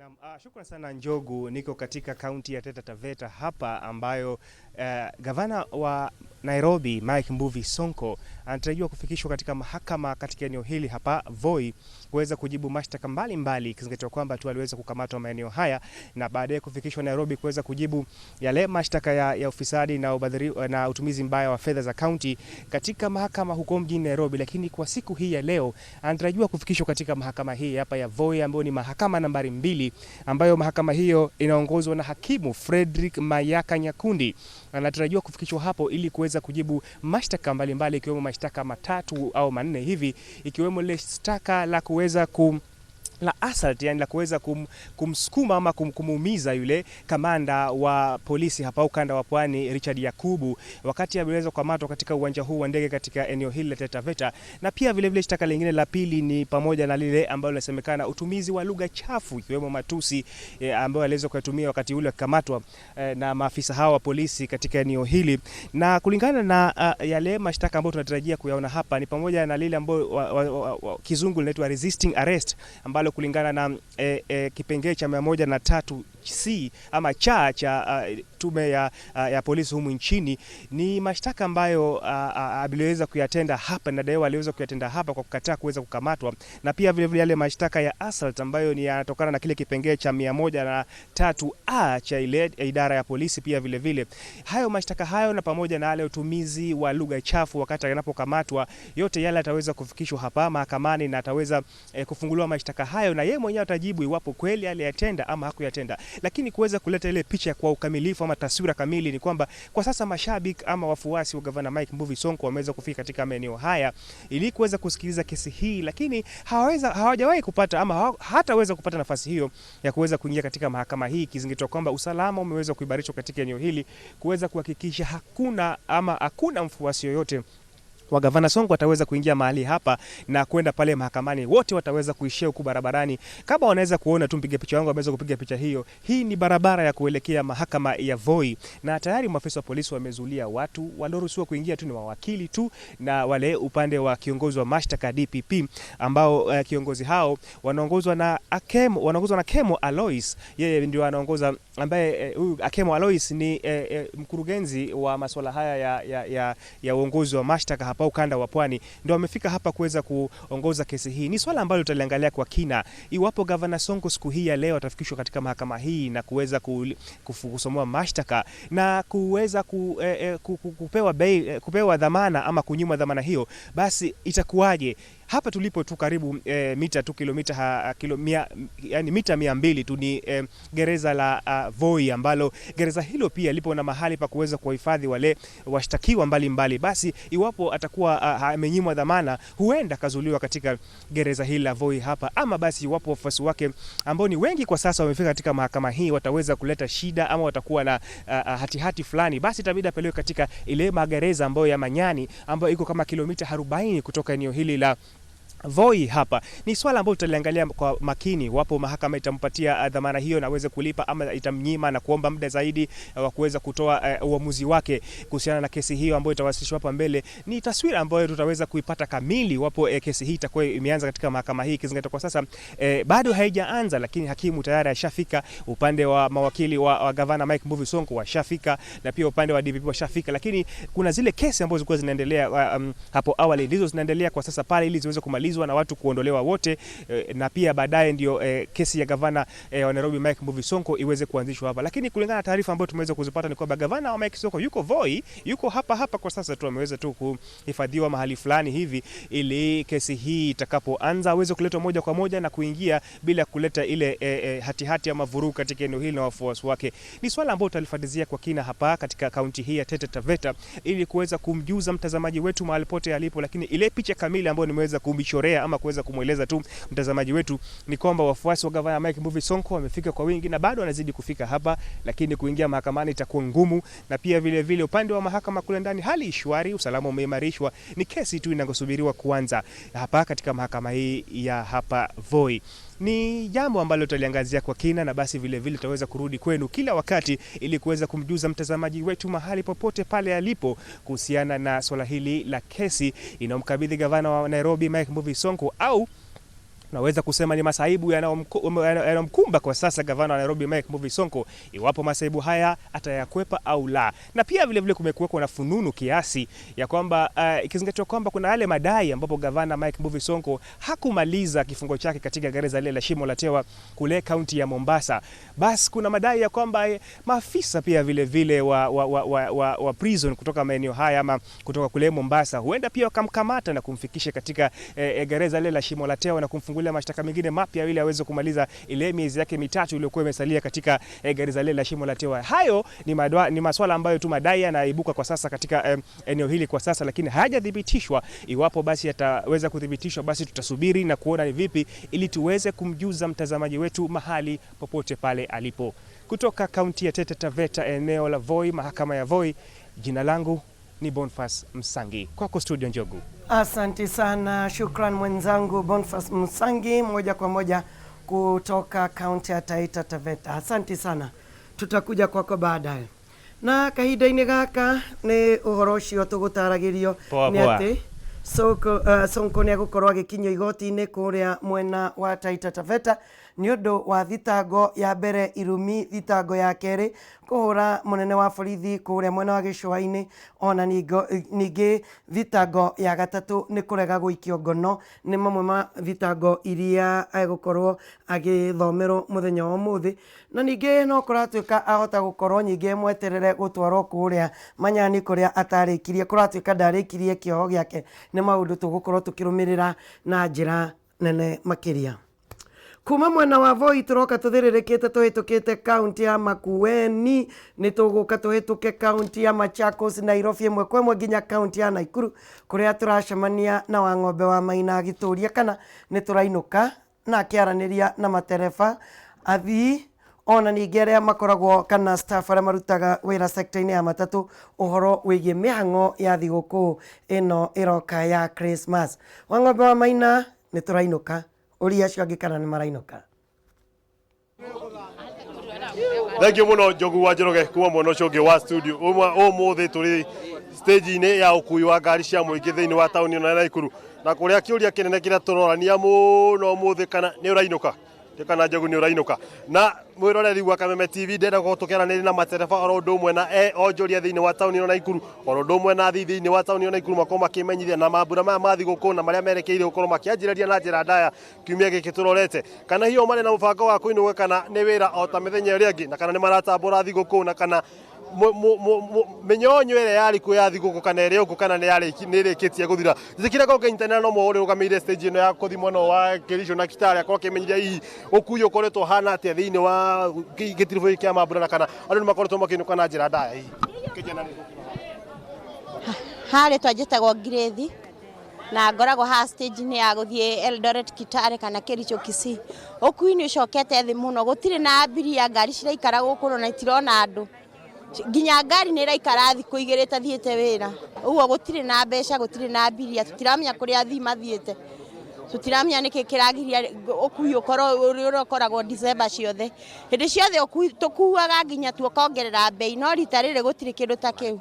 Naam, shukran sana Njogu. Niko katika kaunti ya Taita Taveta hapa ambayo gavana wa Nairobi Mike Mbuvi Sonko anatarajiwa kufikishwa katika mahakama katika eneo hili hapa Voi kuweza kujibu mashtaka mbalimbali, ikizingatiwa kwamba tu aliweza kukamatwa maeneo haya na baadaye kufikishwa Nairobi kuweza kujibu yale mashtaka ya ufisadi na ubadhiri, na utumizi mbaya wa fedha za kaunti katika mahakama huko mjini Nairobi. Lakini kwa siku hii ya leo anatarajiwa kufikishwa katika mahakama hii hapa ya Voi ambayo ni mahakama nambari 2, ambayo mahakama hiyo inaongozwa na hakimu Frederick Mayaka Nyakundi. Anatarajiwa kufikishwa hapo ili kuweza kujibu mashtaka mbalimbali ikiwemo mashtaka 3 au 4 hivi, ikiwemo lile shtaka la kuweza la assault, yani la kuweza kumsukuma ama kumuumiza yule kamanda wa polisi hapa ukanda wa Pwani Richard Yakubu wakati aliweza kukamatwa katika uwanja huu wa ndege katika eneo hili la Taita Taveta. Na pia vile vile shtaka lingine la pili ni pamoja na lile ambalo linasemekana utumizi wa lugha chafu ikiwemo matusi ambayo aliweza kuyatumia wakati ule akikamatwa na maafisa hawa wa polisi katika eneo hili. Na kulingana na yale mashtaka ambayo tunatarajia kuyaona hapa ni pamoja na lile ambalo kizungu linaitwa resisting arrest, ambalo kulingana na kipengee cha 103C ama cha tume ya polisi humu nchini, ni mashtaka ambayo aliweza kuyatenda hapa na daiwa aliweza kuyatenda hapa kwa kukataa kuweza kukamatwa, na pia vile vile yale mashtaka ya assault ambayo ni yanatokana na kile kipengee cha 103A cha ile idara ya polisi. Pia vile vile hayo mashtaka hayo na pamoja na yale utumizi wa lugha chafu wakati anapokamatwa, yote yale ataweza kufikishwa hapa mahakamani na ataweza kufunguliwa mashtaka hayo, na yeye mwenyewe atajibu iwapo kweli aliyatenda ama hakuyatenda. Lakini kuweza kuleta ile picha kwa ukamilifu ama taswira kamili ni kwamba kwa sasa mashabiki ama wafuasi wa gavana Mike Mbuvi Sonko wameweza kufika katika maeneo haya ili kuweza kusikiliza kesi hii, lakini hawajawahi kupata ama hataweza kupata nafasi hiyo ya kuweza kuingia katika mahakama hii, ikizingatiwa kwamba usalama umeweza kuimarishwa katika eneo hili kuweza kuhakikisha hakuna ama hakuna mfuasi yoyote wa gavana Sonko ataweza kuingia mahali hapa na kwenda pale mahakamani. Wote wataweza kuishia huku barabarani. Kama wanaweza kuona tu, mpiga picha wangu ameweza kupiga picha hiyo. Hii ni barabara ya kuelekea mahakama ya Voi, na tayari maafisa wa polisi wamezulia watu. Walioruhusiwa kuingia tu ni mawakili tu na wale upande wa kiongozi wa mashtaka DPP, ambao kiongozi hao wanaongozwa na Akemo Alois. Yeye ndio anaongoza, ambaye huyu Akemo Alois ni mkurugenzi wa masuala haya ya uongozi wa mashtaka hapa ukanda wa Pwani, ndio amefika hapa kuweza kuongoza kesi hii. Ni swala ambalo tutaliangalia kwa kina iwapo gavana Sonko siku hii ya leo atafikishwa katika mahakama hii na kuweza kusomoa mashtaka na kuweza kupewa bail, kupewa dhamana ama kunyimwa dhamana hiyo, basi itakuwaje? Hapa tulipo tu karibu mita tu kilomita yani mita 200 tu ni gereza la Voi, ambalo gereza hilo pia lipo na mahali pa kuweza kuhifadhi wale washtakiwa mbalimbali. Basi iwapo atakuwa amenyimwa dhamana, huenda kazuliwa katika gereza hili la Voi hapa, ama basi iwapo wafuasi wake ambao ni wengi kwa sasa wamefika katika mahakama hii wataweza kuleta shida ama watakuwa na hatihati fulani, basi itabidi apelekwe katika ile magereza ambayo ya Manyani ambayo iko kama kilomita 40 kutoka eneo hili la Voi hapa. Ni swala ambalo tutaliangalia kwa makini wapo mahakama itampatia dhamana hiyo na aweze kulipa ama itamnyima na kuomba muda zaidi wa kuweza kutoa uamuzi wake kuhusiana na kesi hiyo ambayo itawasilishwa hapa mbele. Ni taswira ambayo tutaweza kuipata kamili wapo kesi hii itakuwa imeanza katika mahakama hii, ikizingatiwa kwa sasa bado haijaanza, lakini hakimu tayari ashafika, upande wa mawakili wa gavana Mike Mbuvi Sonko washafika, na pia upande wa DPP washafika, lakini kuna zile kesi ambazo zilikuwa zinaendelea hapo awali ndizo zinaendelea kwa sasa pale ili ziweze kumalizwa na watu kuondolewa wote, na pia baadaye ndio kesi ya gavana wa Nairobi Mike Mbuvi Sonko iweze kuanzishwa hapa. Lakini kulingana na taarifa ambayo tumeweza kuzipata ni kwamba gavana wa Mike Sonko yuko Voi, yuko hapa hapa kwa sasa tu, ameweza tu kuhifadhiwa mahali fulani hivi ili kesi hii itakapoanza aweze kuletwa moja kwa moja na kuingia bila kuleta ile hatihati ama vurugu katika eneo hili na wafuasi wake. Ni swala ambalo tutalifuatilia kwa kina hapa katika kaunti hii ya Taita Taveta ili kuweza kumjuza mtazamaji wetu mahali pote alipo, lakini ile picha kamili ambayo nimeweza kumchorea ama kuweza kumueleza tu mtazamaji wetu ni kwamba wafuasi wa gavana Mike Mbuvi Sonko wamefika kwa wingi na bado wanazidi kufika hapa, lakini kuingia mahakamani itakuwa ngumu. Na pia vile vile upande wa mahakama kule ndani hali shwari, usalama umeimarishwa, ni kesi tu inayosubiriwa kuanza hapa katika mahakama hii ya hapa Voi. Ni jambo ambalo tutaliangazia kwa kina, na basi vile vile tutaweza kurudi kwenu kila wakati ili kuweza kumjuza mtazamaji wetu mahali popote pale alipo kuhusiana na swala hili la kesi inayomkabidhi gavana wa Nairobi Mike Mbuvi Sonko au Tunaweza kusema ni masaibu yanayomkumba kwa sasa gavana wa Nairobi Mike Mbuvi Sonko, iwapo masaibu haya atayakwepa au la. Na pia vilevile kumekuwekwa na fununu kiasi ya kwamba ikizingatiwa kwamba kuna yale madai ambapo gavana Mike Mbuvi Sonko hakumaliza kifungo chake katika gereza lile la Shimo la Tewa kule kaunti ya Mombasa, basi kuna madai ya kwamba maafisa pia vilevile wa prison kutoka maeneo haya ama kutoka kule Mombasa huenda pia wakamkamata na kumfikisha katika gereza lile la Shimo la Tewa na kumfungulia mashtaka mengine mapya ili aweze kumaliza ile miezi yake mitatu iliyokuwa imesalia katika gereza lile la Shimo la Tewa. Hayo ni maswala ambayo tu madai yanaibuka kwa sasa katika eneo hili kwa sasa, lakini hayajathibitishwa. Iwapo basi yataweza kuthibitishwa, basi tutasubiri na kuona ni vipi ili tuweze kumjuza mtazamaji wetu mahali popote pale alipo. Kutoka kaunti ya Taita Taveta, eneo la Voi, mahakama ya Voi, jina langu ni Boniface Msangi. Kwako studio Njogu. Asante sana, shukran mwenzangu Boniface Msangi, moja kwa moja kutoka kaunti ya Taita Taveta. Asante sana, tutakuja kwako baadaye. Na kahinda-inĩ gaka nĩ ũhoro ũcio tũgũtaragĩrio nĩ atĩ Sonko nĩ egũkorwo agĩkinyio igoti-inĩ kũrĩa mwena wa Taita Taveta nĩ ũndũ wa thitango ya mbere irumi, thitango ya kerĩ kũhũra mũnene wa borithi kũrĩa mwena wa gĩcũa-inĩ, ona ningĩ thitango ya gatatũ nĩ kũrega gũikio ngono. Nĩ mamwe ma thitango iria egũkorwo agĩthomerwo mũthenya wa ũmũthĩ. Na ningĩ no kũratuĩka ahota gũkorwo nyingĩ mweterere gũtwarwo kũrĩa Manyani kũrĩa atarĩkirie, kũratuĩka ndarĩkirie kĩoho gĩake. Nĩ maũndũ tũgũkorwo tũkĩrũmĩrĩra na njĩra nene makĩria. Kuma mwena wa Voi tũroka tũthĩrĩrĩkĩte tũhĩtũkĩte kaunti ya Makueni, nĩ tũgũka tũhĩtũke kaunti ya Machakos, Nairobi ĩmwe kwa ĩmwe nginya kaunti ya Nakuru kũrĩa tũracemania na Wang'ombe wa Maina agĩtũria kana nĩ tũrainũka, na akĩaranĩria na matereba athii ona ningĩ arĩa makoragwo kana staff arĩa marutaga wĩra sector-inĩ ya matatũ ũhoro wĩgiĩ mĩhang'o ya thigũkũ ĩno ĩroka ya Christmas. Wang'ombe wa Maina, nĩ tũrainũka, ũria acio angĩ kana nĩ marainũka. Thank you muno Njogu wa Njoroge kuma mwena ũcio ũngĩ wa studio. Ũmũthĩ tũrĩ stage-inĩ ya ũkui wa ngari cia mũingĩ thĩinĩ wa taũni ĩno ya Nakuru, na kũrĩa kĩũria kĩnene kĩrĩa tũrorania mũno ũmũthĩ kana nĩ ũrainũka, kana Njogu nĩ ũrainũka. Na mwĩroreri wa Kameme TV ndĩrenda gũkorwo tũkĩaranĩria na matereba oro ũndũ ũmwe na onjoria thĩinĩ wa taũni ĩno Nakuru, oro ũndũ ũmwe na athii thĩinĩ wa taũni ĩno Nakuru, makorwo makĩmenyithia na mambura maya ma thigũkũ na marĩa merekeire gũkorwo makĩanjĩrĩria na njĩra ndaya kiumia gĩkĩ tũrorete, kana hihi o marĩ na mũbango wa kũinũka kana nĩ wĩra o ta mĩthenya ĩrĩa ĩngĩ, na kana nĩ maratambũra thigũkũ, na kana mĩnyonyo ĩrĩa yarĩ kuo ya thigũkũ kana ĩrĩa ũkũ kana nĩ ĩrĩkĩtie gũthira. Njĩtĩkĩra ngorwo ngĩnyitanĩra na ũmwe ũrũgamĩrĩire stage ĩno ya kũthiĩ mwena wa Kericho na Kitale, akorwo akĩmenyithia hihi ũkui ũkoretwo ũhana atĩa thĩinĩ wa gĩtiribũ gĩkĩ kĩa mambura, na kana andũ nĩ makoretwo makĩinũka na njĩra ndaya hihi. Harĩ twanjĩtagwo Ngirĩthi na ngoragwo haha stage-inĩ ya gũthiĩ Eldoret Kitale kana Kericho Kisii. Ũkui nĩ ũcokete thĩ mũno, gũtirĩ na abiria, ngari ciraikara gũkũ na itirona andũ, nginya ngari nĩ ĩraikara thikũ igĩrĩ ĩtathiĩte wĩra. Ũguo gũtirĩ na mbeca, gũtirĩ na abiria, tũtiramenya kũrĩa athii mathiĩte, tũtiramenya nĩkĩ kĩragiria ũkui ũkorwo ũrĩ ũrĩa ũkoragwo December ciothe. Hĩndĩ ciothe tũkuaga nginya tũkongerera mbei, no rita rĩrĩ gũtirĩ kĩndũ ta kĩu,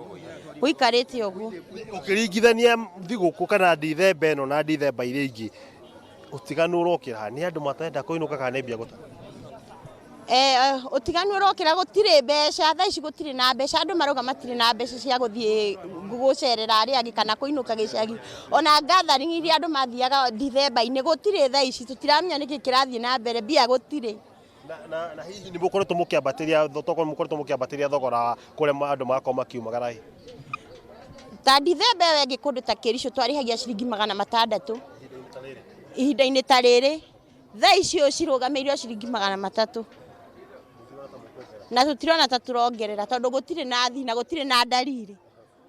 gũikarĩte ũguo. Ũkĩringithania thigũkũ kana Dithemba ĩno na Dithemba iria ingĩ, ũtiganu ũrokĩra nĩ andũ matarenda kũinũka kana nĩ mbia gũtarĩ? Ũtiganu ũrokĩra gũtirĩ mbeca, thaa ici gũtirĩ na mbeca, andũ marauga matirĩ na mbeca cia gũthiĩ gũcerera arĩa angĩ kana kũinũka gĩcagi. Ona gathering iria andũ mathiaga Dithemba-inĩ gũtirĩ thaa ici, tũtiramenya nĩkĩ kĩrathiĩ na mbere, mbia gũtirĩ. Na hihi nĩ mũkoretwo mũkĩambatĩria tokorwo mũkoretwo mũkĩambatĩria thogora kũrĩa andũ magakorwo makiumagara hihi? Ta Dithemba ĩyo ĩngĩ kũndũ ta Kericho twarĩhagia ciringi 600 ihinda-inĩ ta rĩrĩ, thaa icio cirũgamĩirio ciringi 300, na tũtirona ta tũrongerera tondũ gũtirĩ na athii na gũtirĩ na ndariri.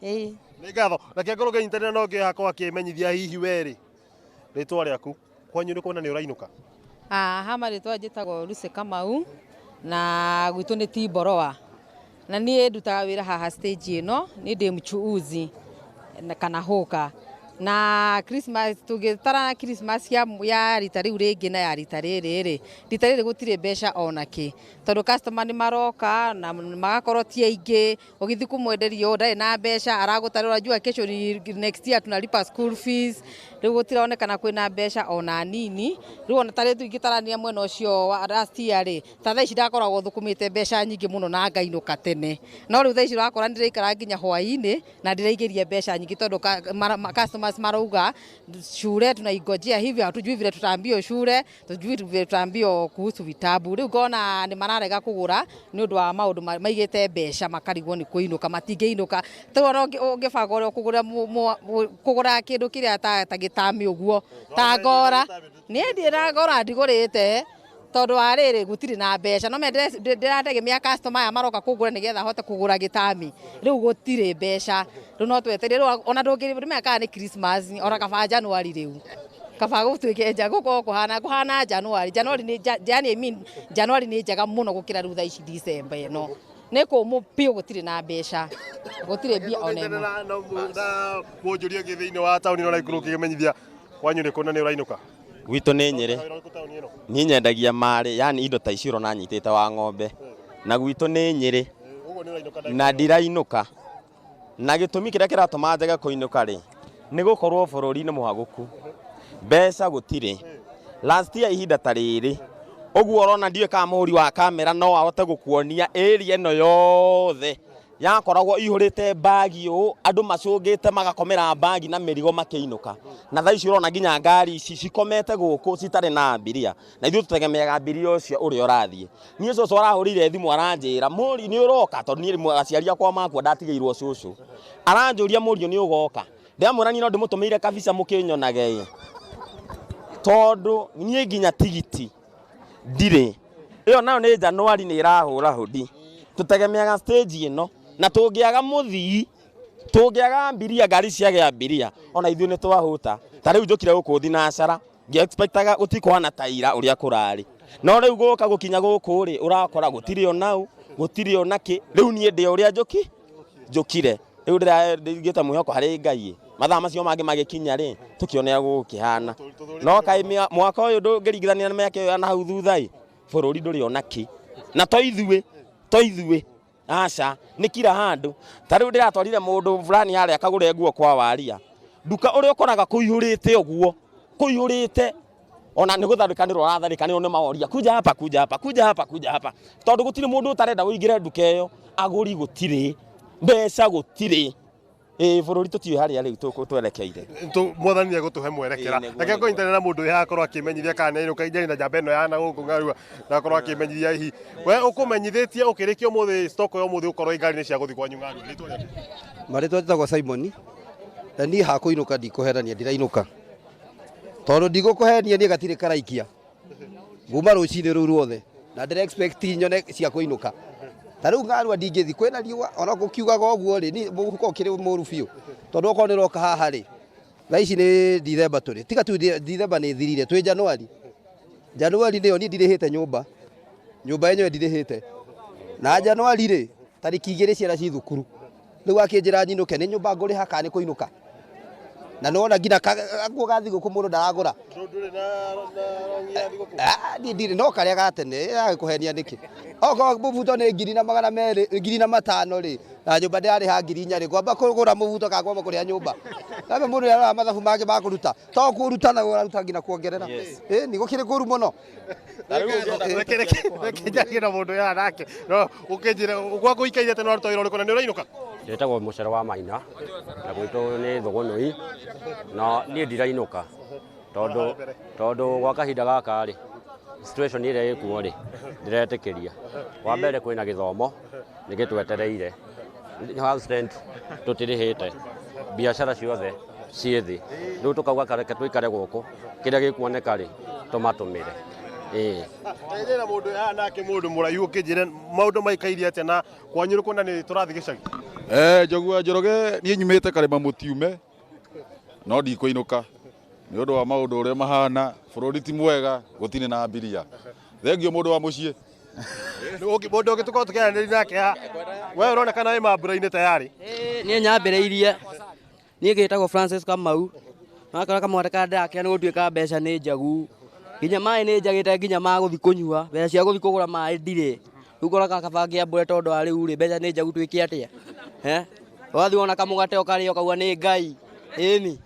Nĩ ngatho. Reke ngorwo ngĩnyitanĩra na ũngĩ hakwa akĩmenyithia hihi werĩ rĩtwa rĩaku kwanyu nĩ kuona nĩ ũrainũka. Haha marĩtwa njĩtagwo Lucy Kamau na gwitũ nĩ Timboroa, na niĩ ndutaga wĩra haha stage ĩno, niĩ ndĩ mchuuzi kana hũka. Na Christmas tũgĩtara Christmas ya rita rĩu rĩngĩ na ya rita rĩrĩ rĩ, rita rĩrĩ gũtirĩ mbeca ona kĩ, tondũ customer nĩ maroka na magakorwo ti aingĩ. Ũgĩthiĩ kũmwenderia ũũ ndarĩ na mbeca, aragũtarĩra unajua kesho ni next year tunalipa school fees. Rĩu gũtironekana kwĩna mbeca ona nini. Rĩu ona ta rĩu ingĩtarania mwena ũcio wa last year rĩ, ta thaa ici ndakoragwo thũkũmĩte mbeca nyingĩ mũno na ngainũka tene, no rĩu thaa ici ũrakora ndĩraikara nginya hwaĩ-inĩ na ndĩraingĩria mbeca nyingĩ, tondũ customers marauga shule tunaingojea hivi, hatujui vile tutaambiwa shule, tujui vile tutaambiwa kuhusu vitabu. Rĩu ngona nĩ mararega kũgũra nĩ ũndũ wa maũndũ maigĩte mbeca, makarigwo nĩ kũinũka, matingĩinũka. Rĩu ona ũngĩbanga ũrĩa ũkũgũra kũgũra kĩndũ kĩrĩa ta gĩtami ũguo ta ngora, niĩ ndirĩ na ngora, ndigũrĩte tondũ wa rĩrĩ gũtirĩ na mbeca. No ndĩrategemea customer aya maroka kũgũra nĩgetha hote kũgũra gĩtami, rĩu gũtirĩ mbeca. Rĩu no twetereire, rĩu ona ndũngĩmenya kana nĩ Christmas ona kaba January, rĩu kaba gũtuĩke nja gũkorwo kũhana January. January nĩ yani, I mean, January nĩ njega mũno gũkĩra rĩu thaa ici December ĩno nĩ kũmũ biũ, gũtirĩ na mbeca, gũtirĩ mbia ona ĩmwe. Na mwonjoria ũngĩ thĩinĩ wa taũni ĩno Naikuru, ũkĩmenyithia kwanyu nĩ kũ na nĩ ũrainũka? Gwitũ nĩ Nyĩrĩ. Wĩra ũrĩkũ taũni ĩno? Niĩ nyendagia marĩ, yani indo ta ici ũrona nyitĩte wa ng'ombe, na gwitũ nĩ Nyĩrĩ. Ũguo nĩ ũrainũka ndagĩka? Na ndirainũka, na gĩtũmi kĩrĩa kĩratũma njage kũinũka rĩ, nĩ gũkorwo bũrũri nĩ mũhagũku, mbeca gũtirĩ. Last year ihinda ta rĩrĩ ũguo ũrona, ndiũĩ kana mũhũri wa kamera no ahote gũkuonia area ĩno yothe yakoragwo ihũrĩte mbagi ũũ, andũ macũngĩte magakomera mbagi na mĩrigo makĩinũka. Na thaa ici ũrona nginya ngari ici cikomete gũkũ citarĩ na abiria, na ithuĩ tũtegemeaga abiria ũcio ũrĩa ũrathiĩ. Niĩ cũcũ arahũrĩire thimũ aranjĩra, "Mũri, nĩ ũroka?" Tondũ niĩ rĩmwe aciari akwa makua ndatigĩirwo cũcũ. Aranjũria, "Mũriũ, nĩ ũgoka?" Ndĩramwĩra niĩ no ndĩmũtũmĩire kabica mũkĩnyonage ĩ, tondũ niĩ nginya tigiti ndirĩ. Ĩyo nayo nĩ Januari nĩ ĩrahũra hũdi, tũtegemeaga stage ĩno, na tũngĩaga mũthii, tũngĩaga ambiria, ngari ciage ambiria, ona ithuĩ nĩ twahũta. Ta rĩu njũkire gũkũ thinacara ngĩexpectaga gũtikũhana ta ira ũrĩa kũrarĩ, no rĩu gũka gũkinya gũkũ rĩ, ũrakora gũtirĩ onau, gũtirĩ ona kĩ. Rĩu niĩ ndĩ o ũrĩa njũkire, rĩu ndĩraigĩte mwĩhoko harĩ Ngai. Mathaa macio mangĩ magĩkinya rĩ, tũkĩone gũkĩhana. No kaĩ mwaka ũyũ ndũngĩringithania na mĩaka ĩyo ya nahau thutha ĩ, bũrũri ndũrĩ ona kĩ. Na to ithuĩ, to ithuĩ aca, nĩ kila handũ. Ta rĩu ndĩratwarire mũndũ fulani harĩa akagũre nguo kwa waria nduka, ũrĩa ũkoraga kũihũrĩte ũguo, kũihũrĩte ona nĩ gũtharĩkanĩrwo ũratharĩkanĩrwo nĩ maworia, "Kuja hapa, kuja hapa, kuja hapa, kuja hapa," tondũ gũtirĩ mũndũ ũtarenda ũingĩre nduka ĩyo. Agũri gũtirĩ, mbeca gũtirĩ. Ĩ bũrũri tũtiũĩ harĩa rĩu twerekeire. Mwathani nĩ egũtũhe mwerekera. Ĩĩ, nĩguo, Reke nĩguo. ngũnyitane na mũndũ ũyũ akorwo akĩmenyithia kana nĩ ainũka. Njari na njamba ĩno ya na gũkũ ng'arua na akorwo akĩmenyithia hihi we ũkũmenyithĩtie ũkĩrĩkia ũmũthĩ stock ya ũmũthĩ ũkorwo ngari-inĩ cia gũthiĩ kwanyu ng'arua. Rĩtwa rĩaku? Marĩtwa njĩtagwo Simon, na niĩ hakũinũka ndikũherania, ndirainũka tondũ ndigũkũhenia, niĩ gatirĩ karaikia nguma rũcinĩ rũu ruothe na ndĩra expect nyone cia kũinũka. Ta rĩu ng'arua ndingĩthi kwĩna riũa, ona gũkiugaga ũguo rĩ, niĩ mũhuko ũkĩrĩ mũru biũ, tondũ okorwo nĩ roka haha rĩ, thaa ici nĩ Dithemba tũrĩ, tiga tu Dithemba nĩ thirire, twĩ Januari. Januari nĩyo niĩ ndirĩhĩte nyũmba, nyũmba yenyewe ndirĩhĩte, na Januari rĩ, tarĩki 2 ciana ci thukuru. Rĩu akĩnjĩra nyinũke, nĩ nyũmba ngũrĩha kana nĩ kũinũka? Na nĩwona nginya gakuo ga thigũkũ mũndũ ndaragũra. Ndũrĩ na rongi ya thigũkũ? Ah, niĩ ndirĩ, no karĩa ga tene gagĩkũhenia nĩkĩ? Okorwo mũbuto nĩ 1200, 1500 rĩ, na nyũmba ndĩrarĩha 4000 rĩ, ngwamba kũgũra mũbuto kana ngwamba kũrĩha nyũmba? Kambe mũndũ nĩaroraga mathabu make ma kũruta, to kũruta na ũraruta nginya kuongerera. Ĩ nĩ gũkĩrĩ kũru mũno. Reke njarie na mũndũ ũyũ nake, no ũkĩnjĩre gwaku ũikaire atĩa na ũraruta wĩra ũrĩkũ na nĩ ũrainũka? Njĩtagwo Mũcere wa Maina na gwitũ nĩ Thũgũnũi, na niĩ ndirainũka tondũ gwa kahinda gaka rĩ, situation ĩrĩa ĩkuo rĩ, ndĩretĩkĩria. Wa mbere kwĩna gĩthomo nĩ gĩtwetereire, house rent tũtirĩhĩte, biacara ciothe ciĩ thĩ. Rĩu tũkauga kareke tũikare gũkũ, kĩrĩa gĩkuoneka rĩ, tũmatũmĩre, ĩĩ. Njarie na mũndũ haha nake, mũndũ mũraihu, ũkĩnjĩre maũndũ maikaire atĩa na kwanyu nĩ kuona nĩ tũrathiĩ gĩcagi? Njogu wa Njoroge, niĩ nyumĩte Karĩma Mũtiume, no ndikũinũka nĩ ũndũ wa maũndũ ũrĩa mahana. Bũrũri ti mwega, gũtirĩ na mbiria. Thengio mũndũ wa mũciĩ. Mũndũ ũngĩ tũkorwo tũkĩaranĩria nake haha, we ũronekana wĩ mambura-inĩ tayari. Niĩ nyambĩrĩirie, niĩ ngĩtagwo Francis Kamau. Wakora kamũgate karĩa ndĩrakĩra nĩ gũtuĩka mbeca nĩ njagu. Nginya maĩ nĩ njagĩte nginya ma gũthiĩ kũnyua, mbeca cia gũthiĩ kũgũra maĩ ndirĩ. Rĩu ngoraka kaba ngĩambũre tondũ wa rĩu rĩ, mbeca nĩ njagu twĩke atĩa? Eh? Ũgathiĩ wona kamũgate ũkarĩa ũkauga nĩ Ngai. Ĩni.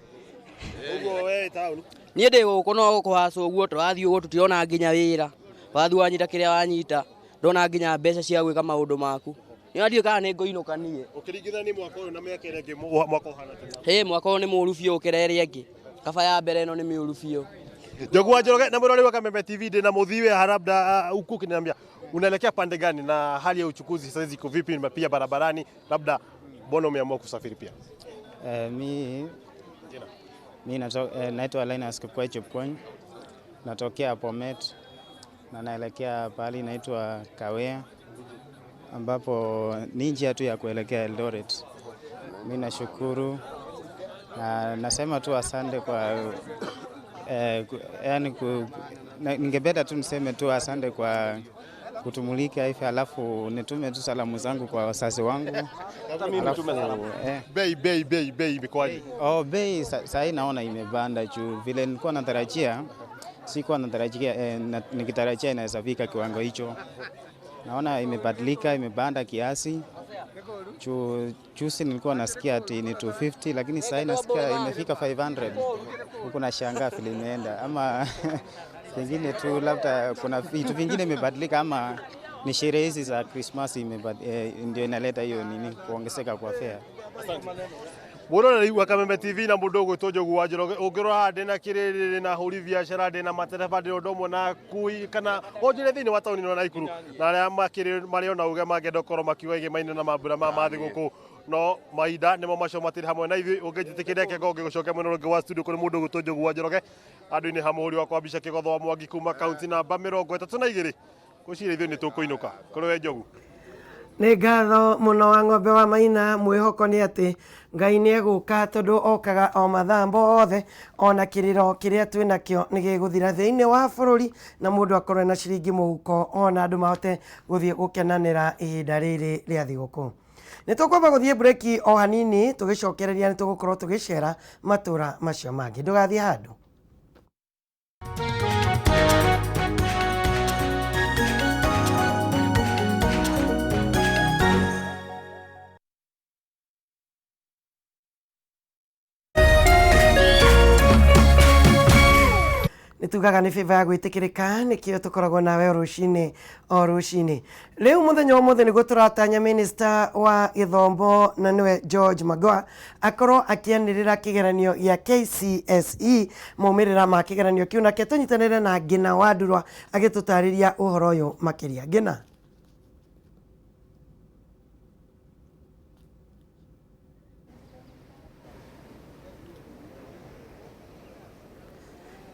Ũguo we taũni. Niĩ ndĩ gũkũ no kũhacwo ũguo tũrathiĩ ũguo tũtirona nginya wĩra. Wathiĩ wanyita kĩrĩa wanyita, ndona nginya mbeca cia gwĩka maũndũ maku. Nĩ ndiũĩ kana nĩ ngũinũka niĩ. Ũkĩringithania mwaka ũyũ na mĩaka ĩrĩa ĩngĩ mwaka ũhana atĩa? Hĩ, mwaka ũyũ nĩ mũũru biũ gũkĩra ĩrĩa ĩngĩ. Kaba ya mbere ĩno nĩ mĩũru biũ. Njogu wa Njoroge na mwirori wa Kameme TV ndina muthii we labda huku ukiniambia unaelekea pande gani na hali ya uchukuzi sasa iko vipi na pia barabarani, labda mbona umeamua kusafiri pia? Mi naitwa Linus Kipkoech Chepkwony, natokea Bomet na naelekea pahali inaitwa Kawea ambapo ni njia tu ya kuelekea Eldoret. Mi nashukuru na nasema tu asante kwa yani ningependa tu niseme tu asante kwa kutumulika hivi, alafu nitume tu salamu zangu kwa wazazi wangu. Hata mimi nitume salamu. Bei bei bei bei imekuwaje? Oh, bei saa hii naona imepanda juu vile nilikuwa natarajia, sikuwa natarajia nikitarajia inaweza fika kiwango hicho. Naona imebadilika, imepanda kiasi. Juzi nilikuwa nasikia ati ni 250 lakini sasa nasikia imefika 500. Huku nashangaa vile imeenda, ama pengine tu labda kuna vitu vingine imebadilika, ama ni sherehe hizi za Christmas ndio inaleta hiyo nini kuongezeka kwa fare. Mwiroreri wa Kameme TV na mũndũ ũgwĩtwo Njogu wa Njoroge, ũngĩrora haha ndĩna kĩrĩrĩ na ahũri biacara, ndĩna matereba, ndĩ ũndũ ũmwe na akui kana onjoria thĩinĩ wa taũni ĩno ya Naikuru, na arĩa makĩrĩ marĩ ona uge mangĩenda gũkorwo makiuga igema-inĩ na mambura ma mathigũkũ, no mahinda nĩmo macio matirĩ hamwe na ithuĩ. Ũngĩnjĩtĩkĩria reke ngorwo ngĩgũcokia mwena ũrĩa ũngĩ wa studio kũrĩ mũndũ ũgwĩtwo Njogu wa Njoroge, handũ-inĩ ha mũhũri wakwa mbica Kĩgotho wa Mwangi kuma kaunti namba 32. Ngwĩciria ithuĩ nĩ tũkũinũka. Kũrĩ we Njogu. Nĩ ngatho mũno wa ng'ombe wa Maina. Mwĩhoko nĩ atĩ Ngai nĩ egũka, tondũ okaga o mathaa mothe, ona kĩrĩro kĩrĩa twĩnakĩo nĩ gĩgũthira thĩinĩ wa bũrũri, na mũndũ akorwo na ciringi mũhuko, ona andũ mahote gũthiĩ gũkenanĩra ihinda rĩrĩ rĩa thigũkũ. Nĩ tũkwamba gũthiĩ breki o hanini, tũgĩcokereria nĩ tũgũkorwo tũgĩcera matũra macio mangĩ. Ndũgathiĩ handũ. Nĩ tugaga nĩ favor ya gwĩtĩkĩrĩka, nĩkĩo tũkoragwo nawe o rũcinĩ o rũcinĩ. Rĩu mũthenya wa ũmũthĩ nĩguo tũratanya minister wa gĩthomo na nĩwe George Magoha akorwo akĩanĩrĩra kĩgeranio gĩa KCSE, maumĩrĩra ma kĩgeranio kĩu, nake tũnyitanĩre na Ngina Wandurwa agĩtũtarĩria ũhoro ũyũ makĩria. Ngina.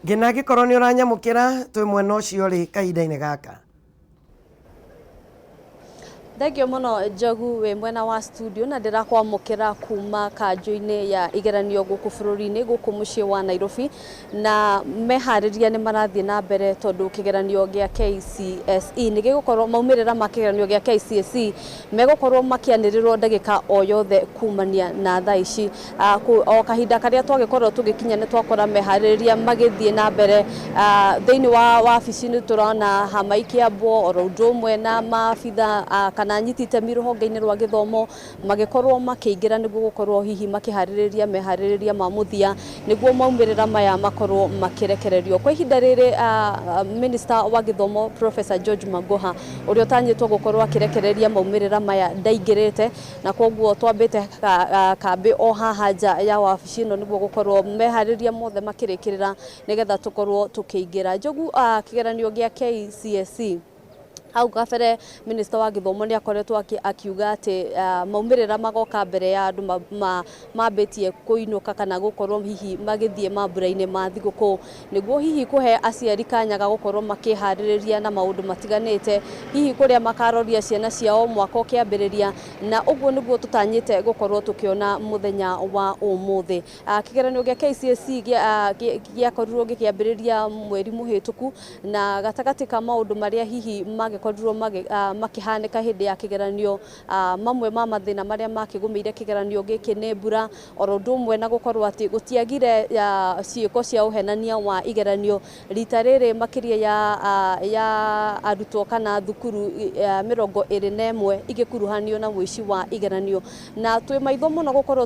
Ngina, angĩkorwo nĩ ũranyamũkĩra, twĩ mwena ũcio rĩ kahinda-inĩ gaka. Thengio mũno Njogu wĩ mwena wa studio, na ndĩrakwamũkĩra kuma kanjũ-inĩ ya igeranio gũkũ bũrũri-inĩ, gũkũ mũciĩ wa Nairobi, na meharĩria nĩ marathiĩ na mbere tondũ kĩgeranio gĩa KCSE nĩ gĩgũkorwo, maumĩrĩra ma kĩgeranio gĩa KCSE megũkorwo makĩanĩrĩrwo ndagĩka o yothe kumania na thaa ici. O kahinda karĩa twagĩkorwo tũgĩkinya nĩ twakora meharĩrĩria magĩthiĩ na mbere thĩinĩ wa wabici. Nĩ tũrona hama ikĩambwo oro ũndũ ũmwe na maabitha kana anyiti itemi rũhonge-inĩ rwa gĩthomo magĩkorwo makĩingĩra nĩguo gũkorwo hihi makĩharĩrĩria meharĩrĩria ma mũthia nĩguo maumĩrĩra maya makorwo makĩrekererio. Kwa ihinda rĩrĩ, Minister wa gĩthomo Professor George Magoha ũrĩa ũtanyĩtwo gũkorwo akĩrekereria maumĩrĩra maya ndaingĩrĩte, na koguo twambĩte kambĩ o haha nja ya wabici ĩno nĩguo gũkorwo meharĩria mothe makĩrĩkĩrĩra nĩgetha tũkorwo tũkĩingĩra. Njogu, kĩgeranio gĩa KCSE, hau kabere minister wa gĩthomo nĩ akoretwo akiuga atĩ maumĩrĩra magoka mbere ya andũ mambĩtie kũinũka kana gũkorwo hihi magĩthiĩ mambura-inĩ ma thigũkũ, nĩguo hihi kũhe aciari kanya ga gũkorwo makĩharĩrĩria na maũndũ matiganĩte, hihi kũrĩa makaroria ciana ciao mwaka ũkĩambĩrĩria, na ũguo nĩguo tũtanyĩte gũkorwo tũkĩona mũthenya wa ũmũthĩ. Kĩgeranio gĩa KCSE gĩakorirwo gĩkĩambĩrĩria mweri mũhĩtũku, na gatagatĩ ka maũndũ marĩa hihi mangĩkorwo magĩkorirwo makĩhanĩka hĩndĩ ya kĩgeranio. Mamwe ma mathĩna marĩa makĩgũmĩire kĩgeranio gĩkĩ nĩ mbura, oro ũndũ ũmwe na gũkorwo atĩ gũtiagire ciĩko cia ũhenania wa igeranio. Rita rĩrĩ makĩria ya arutwo kana thukuru 21 igĩkuruhanio na ũici wa igeranio, na twĩ maitho mũno gũkorwo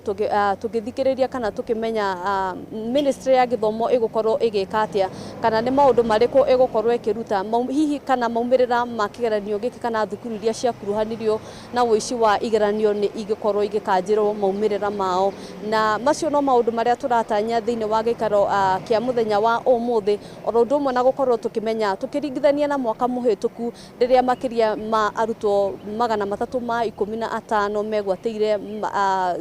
tũgĩthikĩrĩria kana tũkĩmenya ministry ya gĩthomo ĩgũkorwo ĩgĩka atĩa, kana nĩ maũndũ marĩkũ ĩgũkorwo ĩkĩruta, hihi kana maumĩrĩra ma kĩgeranio gĩkĩ kana thukuru iria ciakuruhanirio na ũici wa igeranio nĩ igĩkorwo igĩkanjĩrwo maumĩrĩra mao. Na macio no maũndũ marĩa tũratanya thĩinĩ wa gĩikaro kĩa mũthenya wa ũmũthĩ, oro ũndũ ũmwe na gũkorwo tũkĩmenya tũkĩringithania na mwaka mũhĩtũku rĩrĩa makĩria ma arutwo 315 megwatĩire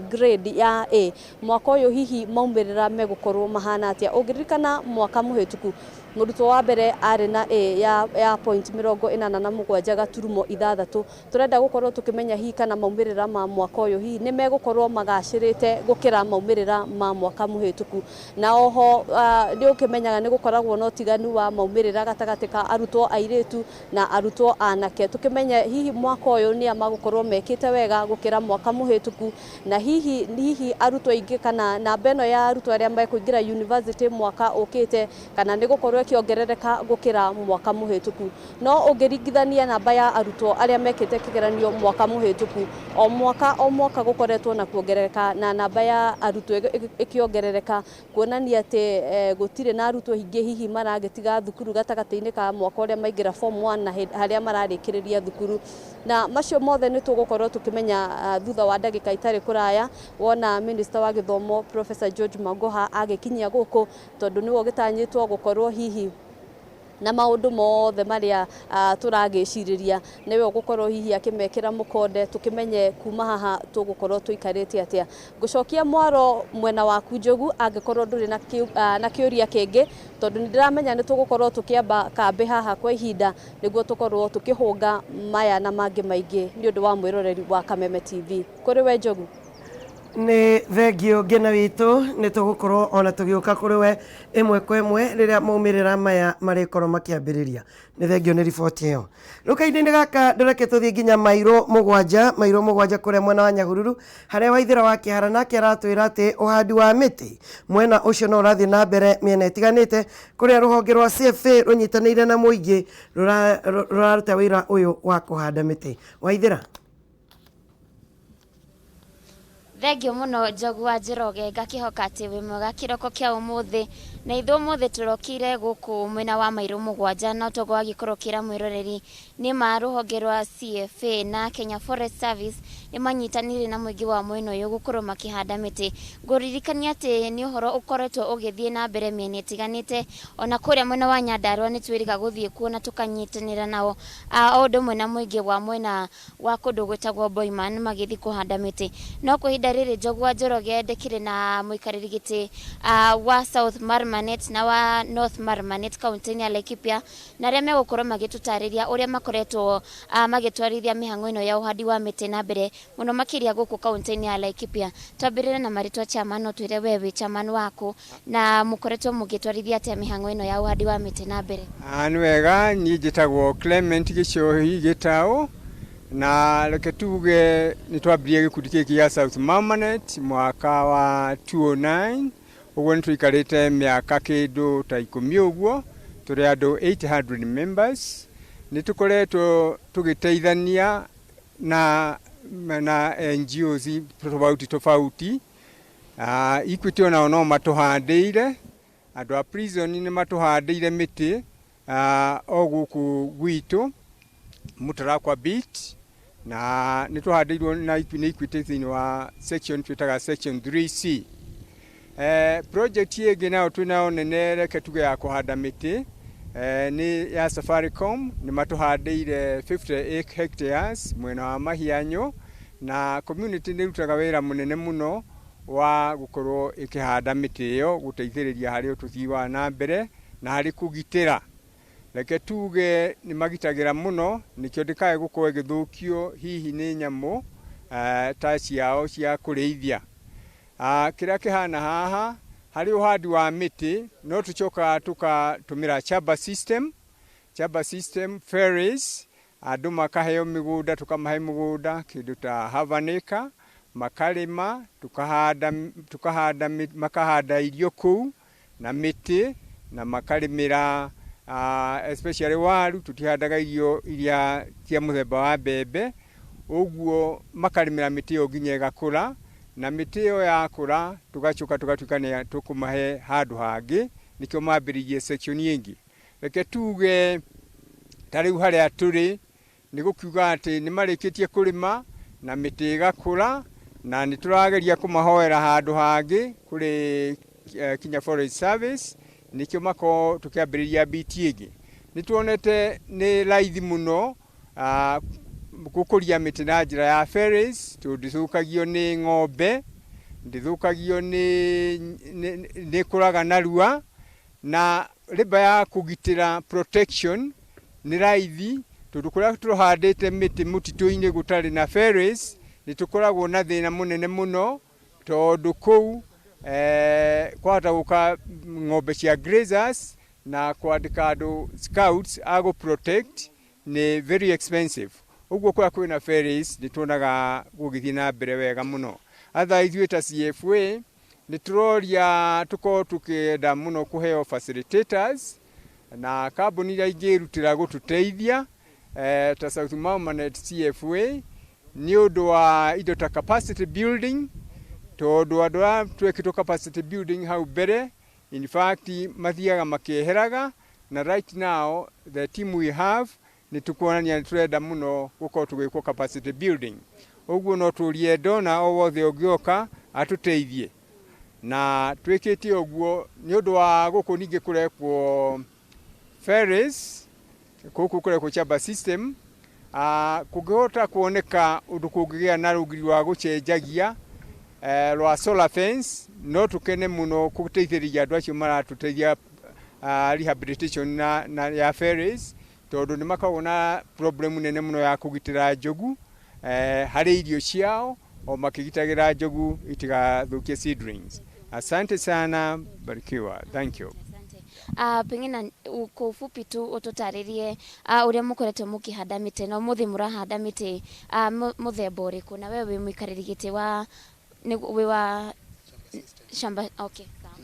grade ya A. Mwaka ũyũ hihi maumĩrĩra megũkorwo mahana atĩa? Ũngĩririkana mwaka mũhĩtũku mũrutwo wa mbere arĩ na A ya point 87.6. Tũrenda gũkorwo tũkĩmenya hihi kana maumĩrĩra ma mwaka ũyũ hihi nĩ megũkorwo magacĩrĩte gũkĩra maumĩrĩra ma mwaka mũhĩtũku. Na oho nĩ ũkĩmenyaga nĩ gũkoragwo na ũtiganu wa maumĩrĩra gatagatĩ ka arutwo airĩtu na arutwo anake, tũkĩmenye hihi mwaka ũyũ nĩa magũkorwo mekĩte wega gũkĩra mwaka mũhĩtũku, na hihi arutwo aingĩ kana namba ĩno ya arutwo arĩa mekũingĩra university mwaka ũkĩte kana nĩ gũkorwo ĩkĩongerereka gũkĩra mwaka mũhĩtũku. No ũngĩringithania namba ya arutwo arĩa mekĩte kĩgeranio mwaka mũhĩtũku, o mwaka gũkoretwo na kuongerereka na namba ya arutwo ĩkĩongerereka, kuonania atĩ gũtirĩ na arutwo aingĩ hihi maragĩtiga thukuru gatagatĩ-inĩ ka mwaka ũrĩa maingĩra form 1 na harĩa mararĩkĩrĩria thukuru. Na macio mothe nĩ tũgũkorwo tũkĩmenya thutha wa ndagĩka itarĩ kũraya wona Minister wa gĩthomo Professor George Magoha agĩkinyia gũkũ, tondũ nĩwe ũgĩtanyĩtwo gũkorwo hihi na maũndũ mothe marĩa tũragĩcirĩria nĩwe ũgũkorwo hihi akĩmekĩra mũkonde, tũkĩmenye kuma haha tũgũkorwo tũikarĩte atĩa. Ngũcokia mwaro mwena waku Njogu, angĩkorwo ndũrĩ na kĩũria kĩngĩ, tondũ nĩ ndĩramenya nĩ tũgũkorwo tũkĩamba kambĩ haha kwa ihinda nĩguo tũkorwo tũkĩhũnga maya na mangĩ maingĩ nĩ ũndũ wa mwĩroreri wa Kameme TV. Kũrĩ we Njogu. Nĩ thengio ngena witũ, nĩ tũgũkorwo ona tũgĩũka kũrĩ we ĩmwe kwa ĩmwe rĩrĩa maumĩrĩra maya marĩkorwo makĩambĩrĩria. Nĩ thengio nĩ riboti ĩyo. Rĩu kahinda-inĩ gaka ndũreke tũthiĩ nginya mairũ mũgwanja kũrĩa mwena wa Nyahururu, harĩa Waithĩra wa Kĩhara nake aratwĩra atĩ ũhandi wa mĩtĩ mwena ũcio no ũrathiĩ na mbere mĩena ĩtiganĩte, kũrĩa rũhonge rwa CFA rũnyitanĩire na mũingĩ rũraruta wĩra ũyũ wa kũhanda mĩtĩ. Waithĩra. Thengio mũno Njogu wa Njoroge, ngakĩhoka atĩ wĩ mwega kĩroko kĩa ũmũthĩ. Na ithuĩ ũmũthĩ tũrokire gũkũ mwena wa mairũ mũgwanja, na toguo wagĩkorwo ũkĩra mwĩroreri nĩ ma rũhonge rwa CFA na Kenya Forest Service nĩ manyitanĩire na mũingĩ wa mwena ũyũ gũkorwo makĩhanda mĩtĩ. Ngũririkania atĩ nĩ ũhoro ũkoretwo ũgĩthiĩ na mbere mĩena ĩtiganĩte, ona kũrĩa mwena wa Nyandarua nĩ twĩrĩga gũthiĩ kuo na tũkanyitanĩra nao, o ũndũ ũmwe na mũingĩ wa mwena wa kũndũ gwĩtagwo Boiman magĩthiĩ kũhanda mĩtĩ. No kwa ihinda rĩrĩ Njogu wa Njoroge ndĩkĩrĩ na mũikarĩri gĩtĩ wa South Marmanet na wa North Marmanet kaunti-inĩ ya Laikipia, na arĩa megũkorwo magĩtũtarĩria ũrĩa makoretwo magĩtwarithia mĩhang'o ĩno ya ũhandi wa mĩtĩ na mbere mũno makĩria gũkũ kaunti-inĩ ya Laikipia. Twambĩrĩre na marĩtwa chairman, no twĩre we wĩ chairman waku na mũkoretwo mũgĩtwarithia atĩa mĩhang'o ĩno ya ũhandi wa mĩtĩ na mbere? Nĩ wega, niĩ njĩtagwo Clement Gĩcohi Gĩtaũ, na reke tuge nĩ twambirie gĩkundi gĩkĩ gĩa South Marmanet mwaka wa 2009, ũguo nĩ tũikarĩte mĩaka kĩndũ ta 10 ũguo, tũrĩ andũ 800 members. Nĩ tũkoretwo tũgĩteithania na NGOs tofauti tofauti. Equity onao no matũhandĩire, andũ a prison nĩ matũhandĩire mĩtĩ o gũkũ gwitũ Mũtarakwa Beach, na nĩ tũhandĩirwo na nĩ Equity thĩinĩ wa section twĩtaga section 3C. Project ĩngĩ nayo twĩnayo nene, reke tuge ya kũhanda mĩtĩ, nĩ ya Safaricom, nĩ matũhandĩire 58 hectares mwena wa Mahianyo, na community nĩ ĩrutaga wĩra mũnene mũno wa gũkorwo ĩkĩhanda mĩtĩ ĩyo gũteithĩrĩria harĩ ũtũthii wa na mbere na harĩ kũgitĩra. Reke tuge nĩ magitagĩra mũno nĩkĩo ndĩkae gũkorwo ĩgĩthũkio hihi nĩ nyamũ ta ciao cia kũrĩithia. Kĩrĩa kĩhana haha harĩ ũhandi wa mĩtĩ, no tũcokaga tũkatũmĩra chamber system, chamber system ferries. Andũ makaheo mĩgũnda, tũkamahe mũgũnda kĩndũ ta half an acre, makarĩma, tukahanda tukahanda makahanda irio kũu na mĩtĩ na makarĩmĩra, especially waru. Tũtihandaga irio iria cia mũthemba wa mbembe. Ũguo makarĩmĩra mĩtĩ ĩyo nginya ĩgakũra, na mĩtĩ ĩyo yakũra tũgacoka tũgatuĩka nĩ tũkũmahe handũ hangĩ, nĩkĩo mambĩrĩirie section ĩngĩ. Reke tuge ta rĩu harĩa tũrĩ nĩ gũkiuga atĩ nĩ marĩkĩtie kũrĩma na mĩtĩ ĩgakũra, na nĩ tũrageria kũmahoera handũ hangĩ kũrĩ Kenya Forest Service, nĩkĩo makorwo tũkĩambĩrĩria biti ĩngĩ. Nĩ tuonete nĩ raithi mũno gũkũria mĩtĩ na njĩra ya ferries, tondũ ndĩthũkagio nĩ ng'ombe, ndĩthũkagio nĩ kũraga narua, na rĩmba ya kũgitĩra, protection, nĩ raithi, tondũ kũrĩa tũhandĩte mĩtĩ mũtitũ-inĩ gũtarĩ na ferries nĩ tũkoragwo na thĩna mũnene mũno, tondũ kũu kwahota gũka ng'ombe cia grazers, na kwandĩka andũ scouts a gũ protect nĩ very expensive. Ũguo kũrĩa kwĩna ferries nĩ tuonaga gũgĩthiĩ na mbere wega mũno. Atha ithuĩ ta CFA nĩ tũroria tũkorwo tũkĩenda mũno kũheo facilitators na kambuni iria ingĩrutĩra gũtũteithia ta South Mau-Marnet CFA nĩ ũndũ wa indo ta capacity building, tondũ andũ arĩa twekĩtwo capacity building hau mbere, in fact, mathiaga makĩeheraga, na right now the team we have nĩ tũkuonania nĩ tũrenda mũno gũkorwo tũgĩkwo capacity building. Ũguo no tũrie ndona o wothe ũngĩoka atũteithie, na twĩkĩte ũguo nĩ ũndũ wa gũkũ. Ningĩ kũrekwo ferries, gũkũ kũrekwo chamba system, kũngĩhota kuoneka ũndũ kũngĩgĩa na rũgiri rwa gũcenjagia rwa solar fence, no tũkene mũno gũteithĩrĩria andũ acio maratũteithia rehabilitation na ya ferries, tondũ nĩ makoragwo na problem nene mũno ya kũgitĩra njogu harĩ irio ciao, o makĩgitagĩra njogu itigathũkie seedlings. Asante sana, barikiwa. Thank you. Pengine kwa ufupi tu ũtũtarĩrie ũrĩa mũkoretwo mũkĩhanda mĩtĩ, na ũmũthĩ mũrahanda mĩtĩ mũthemba ũrĩkũ, na we wĩ mũikarĩri gĩtĩ wa wĩ wa shamba, okay, sawa.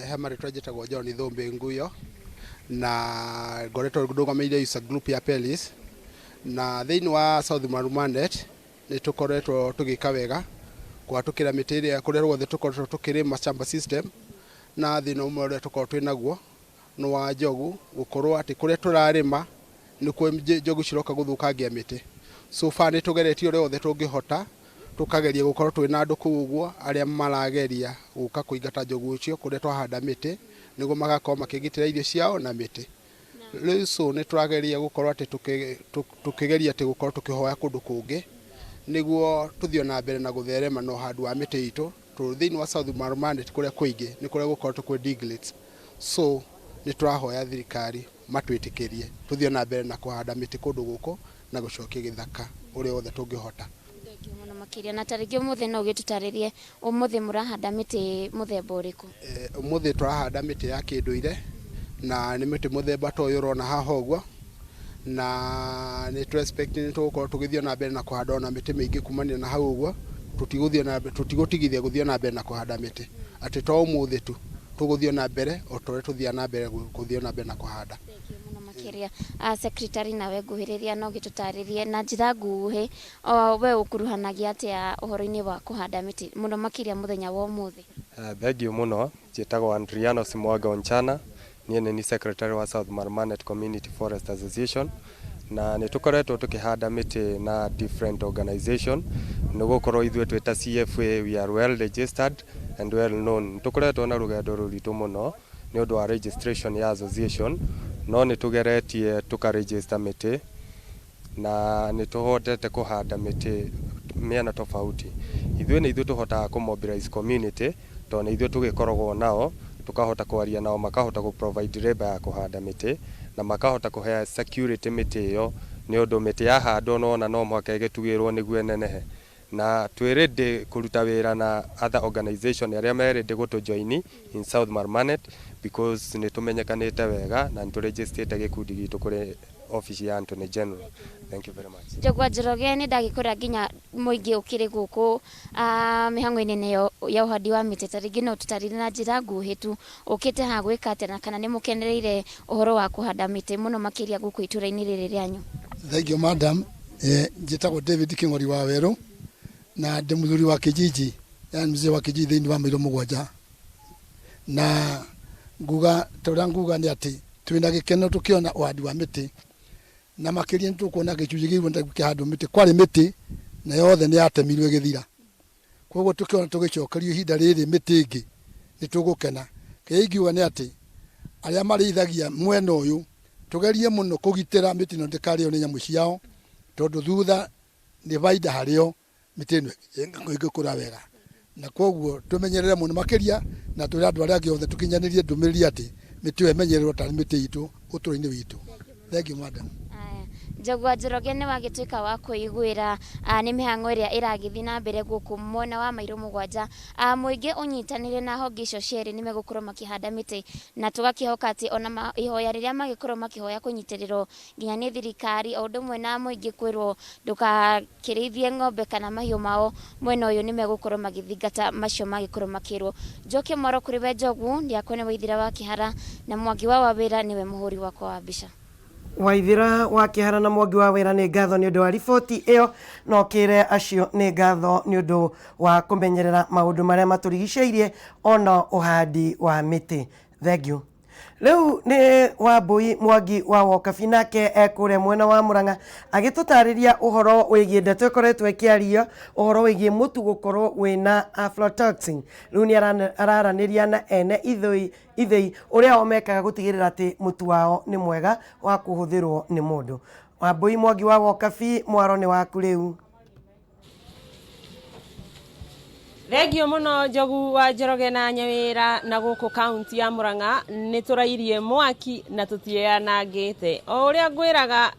He marĩtwa njĩtagwo John Thũmbĩ Nguyo, na ngoretwo ndũgamĩrĩire user group ya Pelis, na thĩinĩ wa South Mau-Marnet nĩ tũkoretwo tũgĩka wega kũhatũkĩra mĩtĩ ĩrĩa kũrĩa guothe tũkoretwo tũkĩrĩma shamba system. Na thĩna ũmwe ũrĩa tũkoragwo twĩ naguo nĩ wa njogu, gũkorwo atĩ kũrĩa tũrarĩma nĩkuo njogu ciroka gũthũkangia mĩtĩ. So far nĩ tũgeretie ũrĩa wothe tũngĩhota, tũkageria gũkorwo twĩna andũ kũu ũguo arĩa marageria gũka kũingata njogu icio kũrĩa twahanda mĩtĩ, nĩguo magakorwo makĩgitĩra irio ciao na mĩtĩ. Rĩu so nĩ tũrageria gũkorwo atĩ tũkĩgeria atĩ gũkorwo tũkĩhoya kũndũ kũngĩ nĩguo tũthiĩ na mbere na gũtherema na ũhandi wa mĩtĩ itũ, tondũ thĩinĩ wa South Mau-Marnet kũrĩa kũingĩ nĩ kũrĩa gũkoretwo kwĩ degrades. So nĩ tũrahoya thirikari matwĩtĩkĩrie tũthiĩ na mbere na kũhanda mĩtĩ kũndũ gũkũ na gũcokia gĩthaka ũrĩa wothe tũngĩhota. Thank you mũno makĩria. Na tarĩngĩ ũmũthĩ no ũgĩtũtarĩrie ũmũthĩ mũrahanda mĩtĩ mũthemba ũrĩkũ? Ũmũthĩ tũrahanda mĩtĩ ya kĩndũire, na nĩ mĩtĩ mũthemba ta ũyũ ũrona haha ũguo, na nĩ tũ expect nĩ tũgũkorwo tũgĩthiĩ na mbere na kũhanda ona mĩtĩ mĩingĩ kumania na hau ũguo. Tũtigũthiĩ na mbere, tũtigũtigithia gũthiĩ na mbere na kũhanda mĩtĩ, atĩ to ũmũthĩ tu, tũgũthiĩ na mbere o ta ũrĩa tũthiaga na mbere gũthiĩ na mbere na kũhanda. Thank you mũno makĩria. Secretary, nawe nguhĩrĩria no gĩtũtarĩrie na njĩra nguhĩ we ũkuruhanagia atĩa ũhoro-inĩ wa kũhanda mĩtĩ, mũno makĩria mũthenya wa ũmũthĩ? Thank you mũno. Njĩtagwo Andriano Simwaga Onchana. Niĩ nĩ ni secretary wa South Mau-Marnet Community Forest Association, na nĩ tũkoretwo tũkĩhanda mĩtĩ na different organization, nĩ gũkorwo ithuĩ twĩ ta CFA we are well registered and well known. Nĩ tũkoretwo na rũgendo rũritũ mũno nĩ ũndũ wa registration ya association, no nĩ tũgeretie tũkaregister mĩtĩ na nĩ tũhotete kũhanda mĩtĩ mĩena tofauti. Ithuĩ nĩ ithuĩ tũhotaga kũ mobilize community, tondũ nĩ ithuĩ tũgĩkoragwo nao, tũkahota kwaria nao, makahota gũ provide labour ya kũhanda mĩtĩ, na makahota kũhe security mĩtĩ ĩyo, nĩ ũndũ mĩtĩ yahandwo nona no mũhaka ĩgĩtugĩrwo nĩguo ĩnenehe. Na twĩ ready kũruta wĩra na other organization arĩa me ready gũtũ join in South Mau-Marnet, because nĩ tũmenyekanĩte wega na nĩ tũregistĩte gĩkundi gitũ kũrĩ obici ya Attorney General. Thank you very much. Njogwa Njoroge nĩ ndagĩkora nginya mũingĩ ũkĩrĩ gũkũ mĩhang'o-inĩ ĩno ya ũhandi wa mĩtĩ, ta rĩngĩ no tũtarĩrie na njĩra nguhĩ tu ũkĩte haha gwĩka atĩa na kana nĩ mũkenereire ũhoro wa kũhanda mĩtĩ mũno makĩria gũkũ itũra-inĩ rĩrĩ rĩanyu? Thank you madam. Njĩtagwo David King'ori wa Werũ na ndĩ mũthuri wa kijiji, yani mzee wa kijiji thĩinĩ wa Mairũ 7. Na nguga ta ũrĩa nguga nĩ atĩ twĩna gĩkeno tũkĩona ũhandi wa mĩtĩ, na makĩria nĩ tũkuona gĩcunjĩ gĩkĩ kĩhandwo mĩtĩ. Kwarĩ mĩtĩ na yothe nĩ yatemirwo ĩgĩthira, koguo tũkĩona tũgĩcokerio ihinda rĩrĩ mĩtĩ ĩngĩ nĩ tũgũkena. Kĩrĩa ingiuga nĩ atĩ arĩa marĩithagia mwena ũyũ tũgerie mũno kũgitĩra mĩtĩ ĩno ndĩkarĩo nĩ nyamũ ciao, tondũ thutha nĩ baida harĩo mĩtĩ ĩno ĩngĩkũra wega. Na koguo tũmenyerere mũno makĩria, na twĩre andũ arĩa angĩ othe tũkinyanĩrie ndũmĩrĩri atĩ mĩtĩ ĩyo ĩmenyererwo tarĩ mĩtĩ itũ ũtũũro-inĩ witũ. Thank you madam. Njogwa Njoroge nĩ wagĩtuĩka wa kwĩiguĩra nĩ mĩhang'o ĩrĩa ĩragĩthiĩ na mbere gũkũ mwena wa Mairũ 7. Mũingĩ ũnyitanĩre na honge icio cierĩ nĩ megũkorwo makĩhanda mĩtĩ, na tũgakĩhoka atĩ ona ihoya rĩrĩa magĩkorwo makĩhoya kũnyitĩrĩrwo nginya nĩ thirikari, o ũndũ ũmwe na mũingĩ kwĩrwo ndũgakĩrĩithie ng'ombe kana mahiũ mao mwena ũyũ, nĩ megũkorwo magĩthingata macio magĩkorwo makĩrwo. Njoke mwaro kũrĩ we Njogu, ndiakwa nĩ Waithira wa Kĩhara na Mwangi wa Wawĩra nĩwe mũhũri wakwa wa mbica. Waithira wa Kĩhara na Mwangi wa Wĩra, nĩ ngatho nĩ ũndũ wa riboti ĩyo, no kĩre acio nĩ ngatho nĩ ũndũ wa kũmenyerera maũndũ marĩa matũrigicĩirie ona ũhandi wa mĩtĩ. Thank you. Rĩu nĩ Wambui Mwangi wa Wokabi, nake ekũrĩa mwena wa Murang'a agĩtũtarĩria ũhoro wĩgiĩ ndeto ĩkoretwo ĩkĩario ũhoro wĩgiĩ mũtu gũkorwo wĩna aflatoxin. Rĩu nĩ araranĩria na ene ithĩi ũrĩa o mekaga gũtigĩrĩra atĩ mũtu wao nĩ mwega wa kũhũthĩrwo nĩ mũndũ. Wambui Mwangi wa Wokabi, mwaro nĩ waku rĩu. Thengio mũno Njogu wa Njoroge na Nyawĩra. Na gũkũ kaunti ya Murang'a nĩ tũrairie mwaki na tũtiĩyanangĩte. O ũrĩa ngwĩraga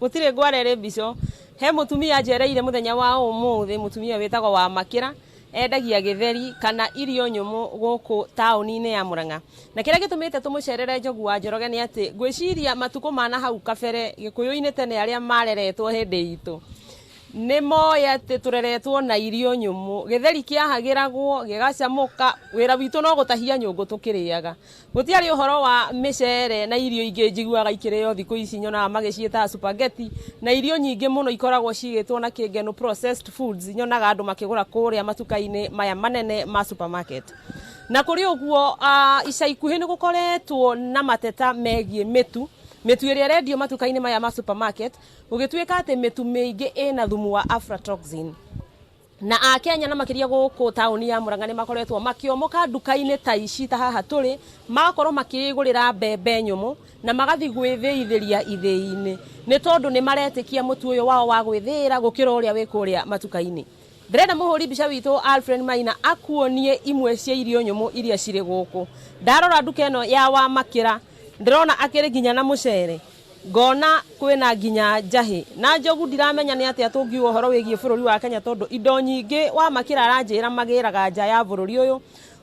gũtirĩ ngware rĩ mbico. He mũtumia njereire mũthenya wa ũmũthĩ, mũtumia wĩtagwo wa Makĩra, endagia gĩtheri kana irio nyũmũ gũkũ taũni-inĩ ya Murang'a. Na kĩrĩa gĩtũmĩte tũmũcerere Njogu wa Njoroge nĩ atĩ ngwĩciria matukũ ma na hau kabere Gĩkũyũ-inĩ tene arĩa mareretwo hĩndĩ itũ nĩ moĩ atĩ tũreretwo na irio nyũmũ. Gĩtheri kĩahagĩragwo gĩgacamũka, wĩra witũ no gũtahia nyũngũ tũkĩrĩaga. Gũtiarĩ ũhoro wa mĩcere na irio ingĩ njiguaga ikĩrĩo thikũ ici, nyonaga magĩciĩtaga spaghetti na irio nyingĩ mũno ikoragwo cigĩtwo na kĩngeno processed foods, nyonaga andũ makĩgũra kũrĩa matuka-inĩ maya manene ma supermarket. Na kũrĩ ũguo ica ikuhĩ nĩ gũkoretwo na mateta megiĩ mĩtu ĩrĩa ĩrendio matuka-inĩ maya ma supermarket, gũgĩtuĩka atĩ mĩtu mĩingĩ ĩna thumu wa aflatoxin. Na akenya na makĩria gũkũ taũni ya Murang'a nĩ makoretwo makĩomoka nduka-inĩ ta ici ta haha tũrĩ, magakorwo makĩgũrĩra mbembe nyũmũ na magathiĩ gwĩthĩithĩria ithĩi-inĩ, nĩ tondũ nĩ maretĩkia mũtu ũyũ wao wa gwĩthĩĩra gũkĩra ũrĩa wĩ kũrĩa matuka-inĩ. Ndĩrenda mũhũri mbica witũ Alfred Maina akuonie imwe cia irio nyũmũ iria cirĩ gũkũ. Ndarora nduka ĩno ya Wamakĩra ndĩrona akĩrĩ nginya na mũcere, ngona kwĩna nginya njahĩ na Njogu. Ndiramenya nĩ atĩa tũngiuga ũhoro wĩgiĩ bũrũri wa Kenya, tondũ indo nyingĩ Wamakĩra aranjĩra magĩraga nja ya bũrũri ũyũ.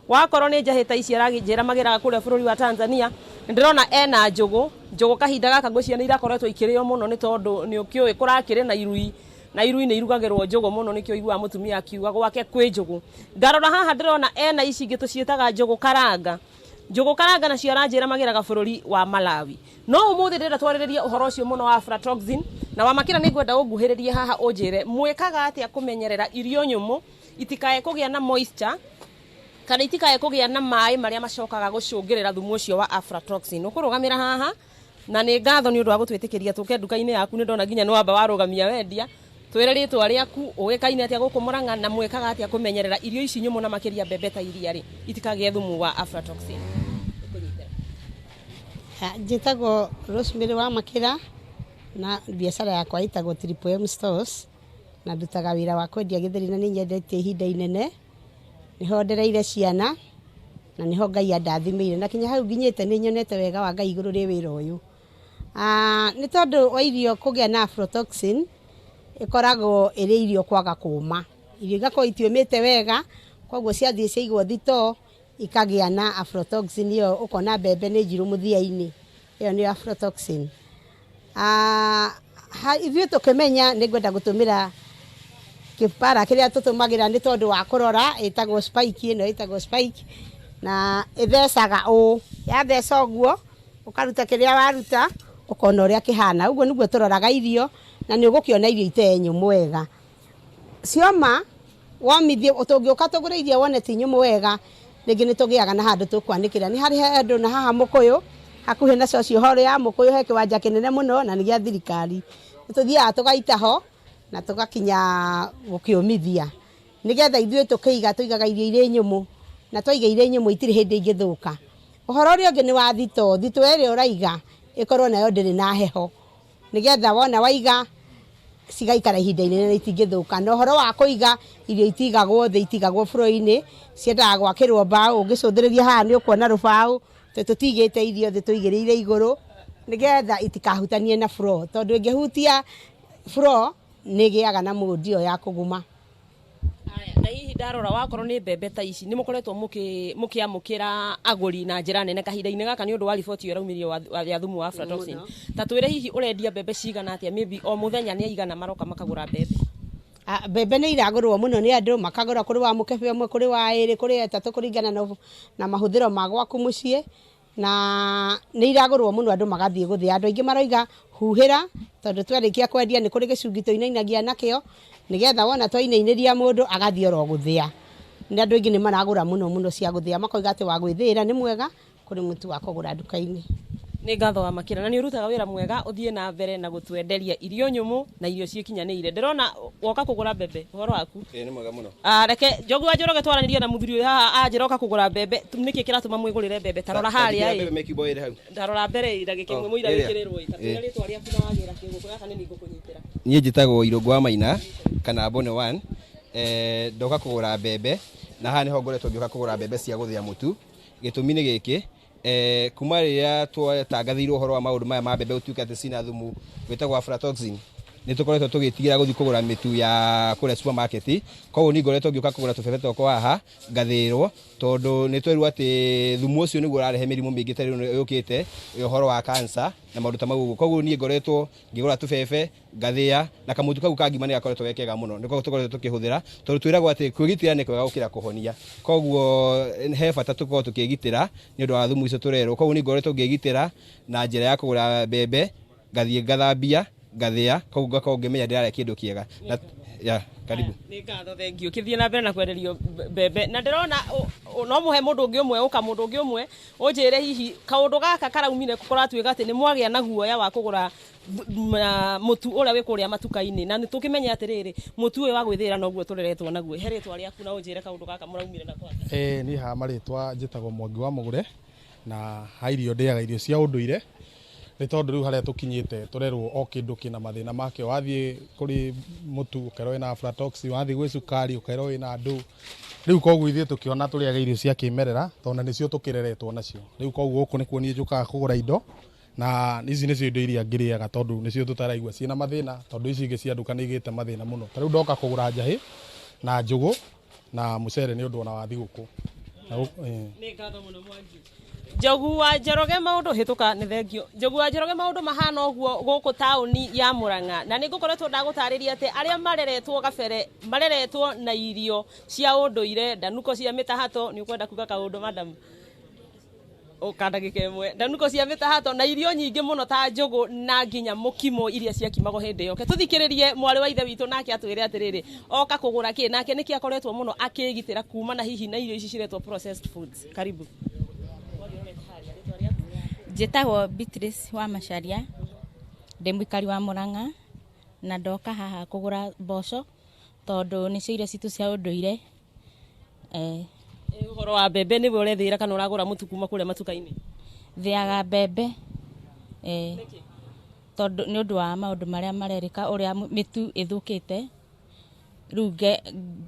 Wakorwo nĩ njahĩ ta ici aranjĩra magĩraga kũrĩa bũrũri wa Tanzania. Ndĩrona ena njũgũ. Njũgũ kahinda gaka ngwĩciria nĩ irakoretwo ikĩrĩo mũno, nĩ tondũ nĩ ũkĩũĩ kũrakĩrĩ na irui, na irui nĩ irugagĩrwo njũgũ mũno, nĩkĩo iguaga mũtumia akiuga gwake kwĩ njũgũ. Ndarora haha ndĩrona ena ici ingĩ tũciĩtaga njũgũ karanga. Njũgũ karanga nacio aranjĩra magĩraga bũrũri wa Malawi. No ũmũthĩ ndĩrenda twarĩrĩrie ũhoro ũcio mũno wa aflatoxin, na Wamakĩra nĩ ngwenda ũnguhĩrĩrie haha ũnjĩre mwĩkaga atĩa kũmenyerera irio nyũmũ itikae kũgĩa na moisture kana itikae kũgĩa na maĩ marĩa macokaga gũcũngĩrĩra thumu ũcio wa aflatoxin. Ũkũrũgamĩra haha, na nĩ ngatho nĩ ũndũ wa gũtwĩtĩkĩria tũke nduka-inĩ yaku. Nĩ ndona nginya nĩ wamba warũgamia wendia. Twĩre rĩtwa rĩaku, ũĩkaine atĩa gũkũ Murang'a, na mwĩkaga atĩa kũmenyerera irio ici nyũmũ na makĩria mbembe ta iria rĩ itikagĩe thumu wa aflatoxin. Njĩtagwo Rosemary wa Makĩra na biacara yakwa ĩtagwo Triple M Stores, na ndutaga wĩra wa kwendia gĩtheri, na nĩ nyendetie ihinda inene. Nĩho ndereire ciana na nĩho Ngai andathimĩire, na kinya hau nginyĩte nĩ nyonete wega wa Ngai igũrũ rĩ wĩra ũyũ. Nĩ tondũ wa irio kũgĩa na aflatoxin, ĩkoragwo ĩrĩ irio kwaga kũma, irio igakorwo itiũmĩte wega, koguo ciathiĩ ciaigwo thitoo ikagĩa na aflatoxin ĩyo, ũkona mbembe nĩ njirũ mũthia-inĩ, ĩyo nĩyo aflatoxin. Ithuĩ tũkĩmenya nĩ ngwenda gũtũmĩra kĩbara kĩrĩa tũtũmagĩra nĩ tondũ wa kũrora, ĩtagwo spike, ĩno ĩtagwo spike na ĩthecaga ũũ, yatheca ũguo ũkaruta kĩrĩa waruta ũkona ũrĩa kĩhana. Ũguo nĩguo tũroraga irio na nĩ ũgũkĩona irio itarĩ nyũmũ wega. Cioma womithie, tũngĩũka tũgũre irio wone ti nyũmũ wega, rĩngĩ nĩ tũgĩaga na handũ tũkwanĩkĩra. Nĩ harĩ handũ na haha Mũkũyũ hakuhĩ na social hall ya Mũkũyũ he kĩwanja kĩnene mũno na nĩ gĩa thirikari. Nĩ tũthiaga tũgaita ho na tũgakinya gũkĩũmithia nĩgetha ithuĩ tũkĩiga tũigaga irio irĩ nyũmũ, na twaiga irĩ nyũmũ itirĩ hĩndĩ ingĩthũka. Ũhoro ũrĩa ũngĩ nĩ wa thitoo, thitoo ĩrĩa ũraiga ĩkorwo nayo ndĩrĩ na heho nĩgetha wona waiga cigaikara ihinda inene na itingĩthũka. Na ũhoro wa kũiga irio itigagwo thĩ, itigagwo floor-inĩ, ciendaga gwakĩrwo mbaũ, ũngĩcũthĩrĩria haha nĩ ũkuona rũbaũ, tondũ tũtigĩte irio thĩ tũigĩrĩire igũrũ nĩgetha itikahutanie na floor, tondũ ĩngĩhutia floor nĩ ĩgĩaga na mold ĩyo ya kũguma. Aya, na hihi ndarora wakorwo nĩ mbembe ta ici nĩ mũkoretwo mũkĩamũkĩra agũri na njĩra nene kahinda-inĩ gaka nĩ ũndũ wa riboti ĩyo ĩraumirio ya thumu wa aflatoxin. Ta twĩre hihi ũrendia mbembe cigana atĩa, maybe o mũthenya nĩ aigana maroka makagũra mbembe? Mbembe nĩ iragũrwo mũno nĩ andũ, makagũra kũrĩ wa mũkebe ũmwe, kũrĩ wa ĩrĩ, kũrĩ ĩtatũ kũringana na mahũthĩro ma gwaku mũciĩ, na nĩ iragũrwo mũno andũ magathiĩ gũthĩa. Andũ aingĩ maroiga huhĩra, tondũ twarĩkia kwendia nĩ kũrĩ gĩcungi tũinainagia nakĩo, nĩgetha wona twainainĩria mũndũ agathiĩ oro gũthĩa. Nĩ andũ aingĩ nĩ maragũra mũno mũno cia gũthĩa, makoiga atĩ wa gwĩthĩĩra nĩ mwega kũrĩ mũtu wa kũgũra nduka-inĩ. Nĩ ngatho wa makĩra na nĩ ũrutaga wĩra mwega, ũthiĩ na mbere na gũtwenderia irio nyũmũ na irio ciĩkinyanĩire. Ndĩrona woka kũgũra mbembe, ũhoro waku? Ĩĩ nĩ mwega mũno. Reke Njogu wa Njoroge twaranĩrie na mũthuri ũyũ haha anjĩra oka kũgũra mbembe. Nĩkĩ kĩratũma mwĩgũrĩre mbembe? Ta rora harĩa ĩ. Ta rora mbere ĩ ndagĩka ĩmwe mũira wĩkĩrĩrwo ĩ. Ta twĩre rĩtwa rĩaku na wagĩra kĩ gũkũ, gaka nĩ niĩ ngũkũnyitĩra. Niĩ njĩtagwo Irũngũ wa Maina kana Bone One. Ndoka kũgũra mbembe na haha nĩho ngoretwo ngĩũka kũgũra mbembe cia gũthĩa mũtu. Gĩtũmi nĩ gĩkĩ, kuma rĩrĩa twatangathĩirwo ũhoro wa maũndũ maya ma mbembe gũtuĩka atĩ cina thumu wĩtagwo aflatoxin, nĩ tũkoretwo tũgĩtigĩra gũthiĩ kũgũra mĩtu ya kũrĩa supermarket. Koguo niĩ ngoretwo ngĩũka kũgũra tũbebe twakwa haha ngathĩĩrwo, tondũ nĩ twerirwo atĩ thumu ũcio nĩguo ũrarehe mĩrimũ mĩingĩ ta ĩno yũkĩte ũhoro wa cancer na maũndũ ta mau ũguo. Koguo niĩ ngoretwo ngĩgũra tũbebe ngathĩa na kamũtu kau ka ngima nĩ gakoretwo ge kega mũno, nĩko tũkoretwo tũkĩhũthĩra tondũ twĩragwo atĩ kwĩgitĩra nĩ kwega gũkĩra kũhonia. Koguo he bata tũkorwo tũkĩgitĩra nĩ ũndũ wa thumu icio tũrerwo. Koguo niĩ ngoretwo ngĩgitĩra na njĩra ya kũgũra mbembe, ngathiĩ ngathambia, ngathĩa, koguo ngakorwo ngĩmenya ndĩrarĩa kĩndũ kĩega. Na, ya, karibu. Nĩ ngatho, thank you. Ũkĩthiĩ na mbere na kwenderio mbembe na ndĩrona no mũhe mũndũ ũngĩ ũmwe, ũka mũndũ ũngĩ ũmwe ũnjĩre hihi kaũndũ gaka karaumire kũratuĩka atĩ nĩ mwagĩa na guoya wa kũgũra mũtu ũrĩa wĩ kũrĩa matuka-inĩ, na nĩ tũkĩmenye atĩrĩrĩ mũtu ũyũ wa gwĩthĩĩra noguo tũreretwo naguo. He rĩtwa rĩaku na ũnjĩre kaũndũ gaka mũraumire nako atĩa. Niĩ haha marĩtwa njĩtagwo Mwangi wa Mũgũre, na ha irio ndĩaga irio cia ũndũire, nĩ tondũ rĩu harĩa tũkinyĩte tũrerwo o kĩndũ kĩna mathĩna makĩo. Wathiĩ kũrĩ mũtu ũkerwo wĩna aflatoxin, wathiĩ gwĩ cukari ũkerwo wĩna ndũ. Rĩu koguo ithuĩ tũkĩona tũrĩage irio cia kĩmerera, tondũ na nĩcio tũkĩreretwo nacio. Rĩu koguo gũkũ nĩkuo niĩ njũkaga kũgũra indo, na ici nĩcio indo iria ngĩrĩaga tondũ nĩcio tũtaraigua ciĩna mathĩna, tondũ ici ingĩ cia nduka nĩ igĩte mathĩna mũno. Ta rĩu ndoka kũgũra njahĩ na njũgũ na mũcere nĩ ũndũ ona wa thigũkũ. Nĩ ngatho mũno Mwangi. Njogu wa Njoroge maũndũ hĩtũka nĩ thengio. Njogu wa Njoroge maũndũ mahana ũguo gũkũ taũni ya Murang'a, na nĩ ngũkoretwo ndagũtarĩria atĩ arĩa mareretwo gabere mareretwo na irio cia ũndũire, ndanuko cia mĩtahato. Nĩ ũkwenda kuga kaũndũ madam? Ũka ndagĩka ĩmwe. Ndanuko cia mĩtahato na irio nyingĩ mũno ta njũgũ na nginya mũkimo iria ciakimagwo hĩndĩ ĩyo. Tũthikĩrĩrie mwarĩ wa ithe witũ nake atwĩre atĩrĩrĩ oka kũgũra kĩ, nake nĩkĩ akoretwo mũno akĩgitĩra kuma na hihi na irio ici ciretwo processed foods. Karibu. Njĩtagwo Beatrice wa Macharia, ndĩ mũikari wa Murang'a na ndoka haha kũgũra mboco tondũ nĩcio irio citũ cia ũndũire. Ũhoro wa mbembe nĩwe ũrethĩĩra kana ũragũra mũtu kuma kũrĩa matuka-inĩ? Thĩaga mbembe tondũ nĩ ũndũ wa maũndũ marĩa marerĩka ũrĩa mĩtu ĩthũkĩte, rĩu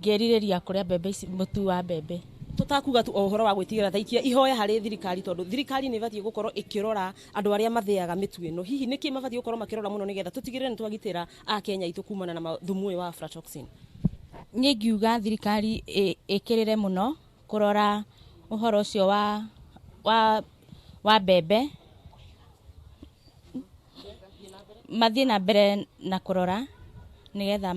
ngerirĩria kũrĩa mbembe ici, mũtu wa mbembe. Tũtakuga tu o ũhoro wa gwĩtigĩra, thaikia ihoya harĩ thirikari tondũ thirikari nĩ ĩbatiĩ gũkorwo ĩkĩrora andũ arĩa mathĩaga mĩtu ĩno. Hihi nĩkĩ mabatiĩ gũkorwo makĩrora mũno nĩgetha tũtigĩrĩre nĩ twagitĩra Akenya aitũ kumana na thumu ũyũ wa aflatoxin? Niĩ ngiuga thirikari ĩkĩrĩre mũno kũrora ũhoro ũcio wa mbembe. Mathiĩ na mbere na kũrora nĩgetha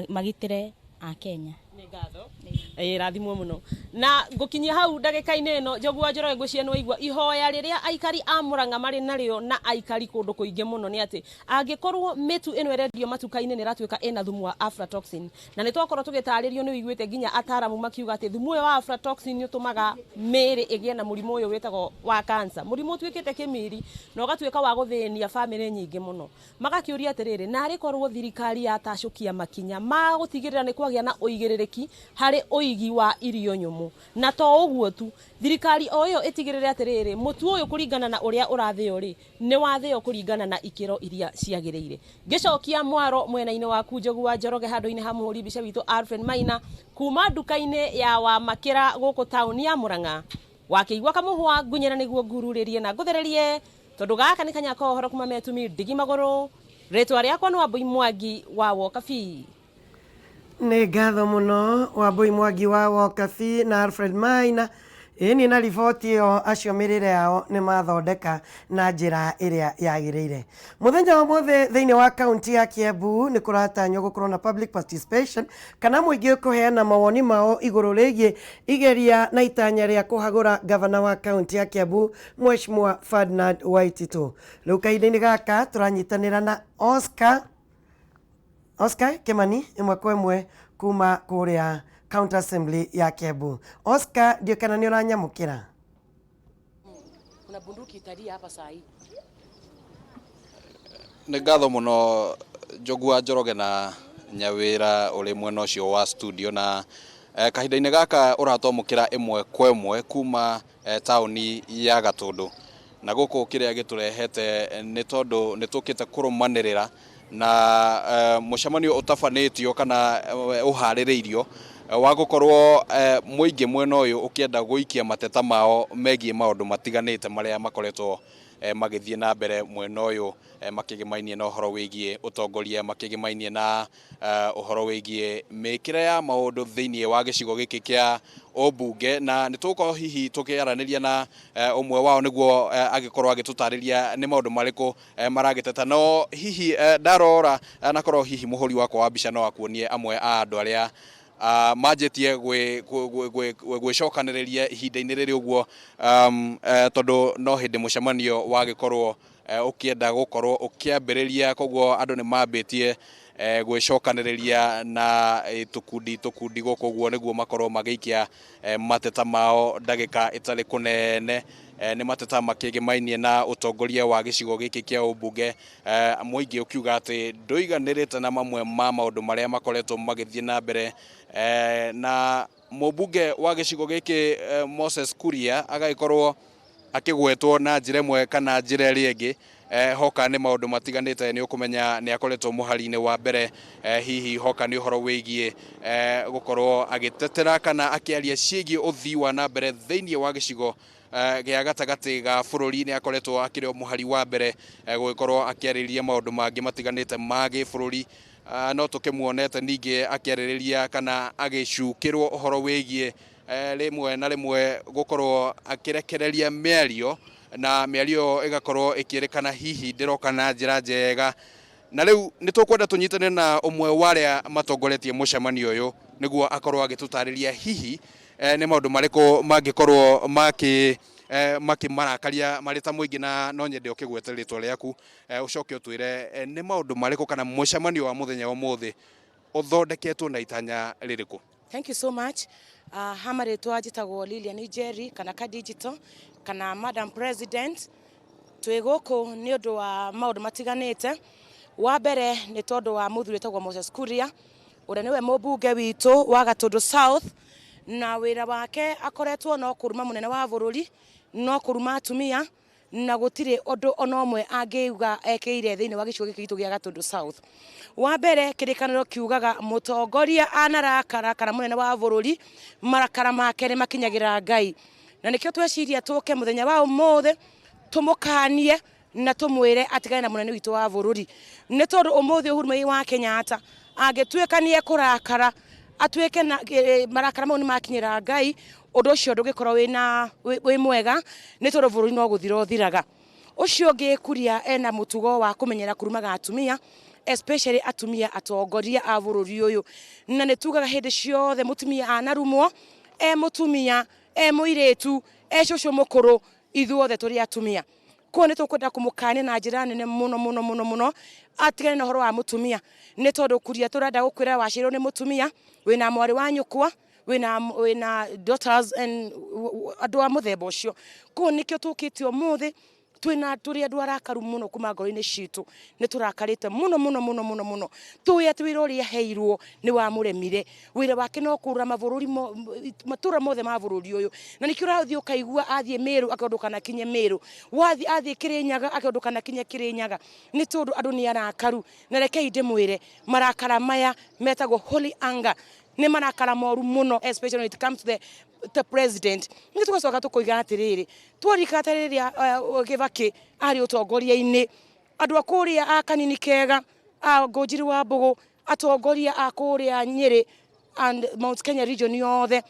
magitĩre Akenya. Nĩ ngatho. Ĩĩ, rathimwo mũno. Na ngũkinyia hau ndagĩka-inĩ ĩno, Njogu wa Njoroge, ngwĩciria nĩ waigua ihoya rĩrĩa aikari a Mũrang'a marĩ narĩo na aikari kũndũ kũingĩ mũno nĩ atĩ angĩkorwo mĩtu ĩno ĩrendio matuka-inĩ nĩ ĩratuĩka ĩna thumu wa aflatoxin, na nĩ twakorwo tũgĩtarĩrio, nĩ ũiguĩte nginya ataramu makiuga atĩ thumu ũyũ wa aflatoxin nĩ ũtũmaga mĩĩrĩ ĩgĩe na mũrimũ ũyũ wĩtagwo wa cancer, mũrimũ ũtuĩkĩte kĩmiri na ũgatuĩka wa gũthĩnia bamĩrĩ nyingĩ mũno. Magakĩũria atĩrĩrĩ, naarĩ korũo thirikari yatacũkia makinya ma gũtigĩrĩra nĩ kwagĩa na ũigĩrĩrĩki harĩ ũigi wa irio nyũmũ. Na to ũguo tu, thirikari o ĩyo ĩtigĩrĩre atĩrĩrĩ, mũtu ũyũ kũringana na ũrĩa ũrathĩo-rĩ, nĩ wathĩo kũringana na ikĩro iria ciagĩrĩire. Ngĩcokia mwaro mwena-inĩ waku Njogu wa Njoroge handũ-inĩ ha mũhũri mbica witũ Alfred Maina kuma nduka-inĩ ya Wamakĩra gũkũ taũni ya Mũrang'a, wakĩigua kamũhwa ngunyĩra nĩguo ngururĩrie na ngũthererie. Tondũ gaka nĩ kanya ka ũhoro kuma metumi ndigi magũrũ. Rĩtwa rĩakwa nĩ Wambui Mwangi wa Wokabi. Nĩ ngatho mũno Wambui Mwangi wa Wokabi na Alfred Maina. Ĩni na riboti ĩyo acio mĩrĩre yao nĩ mathondeka na njĩra ĩrĩa yagĩrĩire. Mũthenya wa ũmũthĩ thĩinĩ wa kaunti ya Kiambu nĩ kũratanywo gũkorwo na public participation kana mũingĩ kũheana mawoni mao igũrũ rĩgiĩ igeria na itanya rĩa kũhagũra ngavana wa kaunti ya Kiambu Mheshimiwa Ferdinand Waititu. Rĩu kahinda-inĩ gaka tũranyitanĩra na Oscar Oscar Kimani ĩmwe kwa ĩmwe kuma kũrĩa County Assembly ya Kiambu. Oscar, ndiũĩ kana nĩ ũranyamũkĩra? Kuna bunduki italia hapa saa hii. Nĩ ngatho mũno Njogu wa Njoroge na Nyawĩra ũrĩ mwena ũcio wa studio na eh, kahinda-inĩ gaka ũratwamũkĩra ĩmwe kwa ĩmwe kuma eh, taũni ya Gatũndũ na gũkũ kĩrĩa gĩtũrehete nĩ tondũ nĩ tũkĩte kũrũmanĩrĩra na eh, mũcemanio ũtabanĩtio kana eh, ũharĩrĩirio eh, wa gũkorwo eh, mũingĩ mwena ũyũ ũkĩenda gũikia mateta mao megiĩ maũndũ matiganĩte marĩa makoretwo eh, magĩthiĩ na mbere mwena ũyũ eh, makĩgĩmainie na ũhoro wĩgiĩ ũtongoria makĩgĩmainie na eh, ũhoro wĩgiĩ mĩkĩre ya maũndũ thĩinĩ wa gĩcigo gĩkĩ kĩa ũmbunge na nĩ tũgũkorwo hihi tũkĩaranĩria na eh, ũmwe wao nĩguo eh, agĩkorwo agĩtũtarĩria nĩ maũndũ marĩkũ eh, maragĩteta no hihi eh, ndarora eh, nakorwo hihi mũhũri wakwa wa mbica no akuonie amwe a andũ arĩa ah, manjĩtie gwĩcokanĩrĩria ihinda-inĩ rĩrĩ ũguo um, eh, tondũ no hĩndĩ mũcemanio wagĩkorwo eh, ũkĩenda gũkorwo ũkĩambĩrĩria koguo andũ nĩ mambĩtie eh, gwĩcokanĩrĩria na eh, tũkundi tũkundi gũkũ ũguo nĩguo makorwo magĩikia eh, mateta mao ndagĩka ĩtarĩ kũnene eh, nĩ mateta makĩgĩmainie na ũtongoria wa gĩcigo gĩkĩ kĩa ũmbunge eh, mũingĩ ũkiuga atĩ ndũiganĩrĩte na mamwe ma maũndũ marĩa makoretwo magĩthiĩ na mbere eh, na mũmbunge wa gĩcigo gĩkĩ eh, Moses Kuria agagĩkorwo akĩgwetwo na njĩra ĩmwe kana njĩra ĩrĩa ĩngĩ eh, hoka nĩ maũndũ matiganĩte nĩ ũkũmenya nĩ akoretwo mũhari-inĩ wa mbere eh, hihi hoka nĩ ũhoro wĩgiĩ eh, gũkorwo agĩtetera kana akĩaria ciĩgiĩ ũthii wa na mbere thĩinĩ wa gĩcigo eh, gĩa gatagatĩ ga bũrũri nĩ akoretwo akĩrĩ o mũhari wa mbere eh, gũgĩkorwo akĩarĩrĩria maũndũ mangĩ matiganĩte ma gĩbũrũri. Ah, no tũkĩmuonete ningĩ akĩarĩrĩria kana agĩcukĩrwo ũhoro wĩgiĩ eh, rĩmwe na rĩmwe gũkorwo akĩrekereria mĩario na mĩario ĩyo ĩgakorwo ĩkĩrĩkana hihi ndĩroka na njĩra njega na rĩu nĩ tũkwenda tũnyitane na ũmwe wa arĩa matongoretie mũcemanio ũyũ nĩguo akorwo agĩtũtarĩria hihi eh, nĩ maũndũ marĩkũ mangĩkorwo makĩ eh, makĩmarakaria marĩ ta mũingĩ na no nyende ũkĩgwete rĩtwa rĩaku eh, ũcoke ũtwĩre eh, nĩ maũndũ marĩkũ kana mũcemanio wa mũthenya wa ũmũthĩ ũthondeketwo na itanya rĩrĩkũ. Thank you so much. Hama rĩtwa njĩtagwo Lilian Njeri kana ka digital kana Madam President. Twĩ gũkũ nĩ ũndũ wa maũndũ matiganĩte. Wa mbere nĩ tondũ wa mũthuri wĩtagwo Moses Kuria ũrĩa nĩwe mũmbunge witũ wa Gatũndũ South, na wĩra wake akoretwo no kũruma mũnene wa bũrũri, no kũruma atumia, na gũtirĩ ũndũ ona ũmwe angĩuga ekĩire thĩinĩ wa gĩcigo gĩkĩ gitũ gĩa Gatũndũ South. Wa mbere kĩrĩkanĩro kiugaga mũtongoria anarakara kana mũnene wa bũrũri marakara make nĩ makinyagĩra Ngai, na nĩkĩo tweciria tũke mũthenya wa ũmũthĩ tũmũkanie na tũmwĩre atigane na mũnene witũ wa bũrũri, nĩ tondũ ũmũthĩ Uhuru Muigai wa Kenyatta angĩtuĩka nĩ ekũrakara atuĩke na marakara mau nĩ makinyĩra Ngai, ũndũ ũcio ndũngĩkorwo wĩna wĩ mwega, nĩ tondũ bũrũri no gũthira ũthiraga. Ũcio ũngĩ Kuria ena mũtugo wa kũmenyera kũrumaga atumia, especially atumia atongoria a bũrũri ũyũ. Na nĩ tugaga hĩndĩ ciothe mũtumia anarumwo, e mũtumia, e mũirĩtu, e cũcũ mũkũrũ, ithuothe tũrĩ atumia. Koguo nĩ tũkwenda kũmũkania na njĩra nene mũno mũno mũno mũno atigane na ũhoro wa mũtumia, nĩ tondũ Kuria tũrenda gũkwĩra waciarirwo nĩ mũtumia, wĩna mwarĩ wa nyũkwa, wĩna daughters and andũ a mũthemba ũcio. Koguo nĩkĩo tũkĩte ũmũthĩ twĩna tũrĩ andũ arakaru mũno kuma ngoro-inĩ citũ, nĩ tũrakarĩte mũno mũno mũno mũno mũno. Tũĩ atĩ wĩra ũrĩa aheirwo nĩ wamũremire, wĩra wake no kũrũra mabũrũri matũra mothe ma bũrũri ũyũ, na nĩkĩo ũrathiĩ ũkaigua athiĩ Meru akerwo ndũkanakinye Meru, wathiĩ athiĩ Kĩrĩnyaga akerwo ndũkanakinye Kĩrĩnyaga, nĩ tondũ andũ nĩ arakaru. Na rekei ndĩmwĩre, marakara maya metagwo holy anger, nĩ marakara moru mũno, especially when it comes to the president. Nĩ tũgacoka tũkoiga atĩrĩrĩ, twarika ta rĩrĩa Kĩbakĩ arĩ ũtongoria-inĩ, andũ a kũrĩa a Kanini Kega, a Ngũnjiri wa Mbũgũ, atongoria a kũrĩa Nyĩrĩ and Mount Kenya region yothe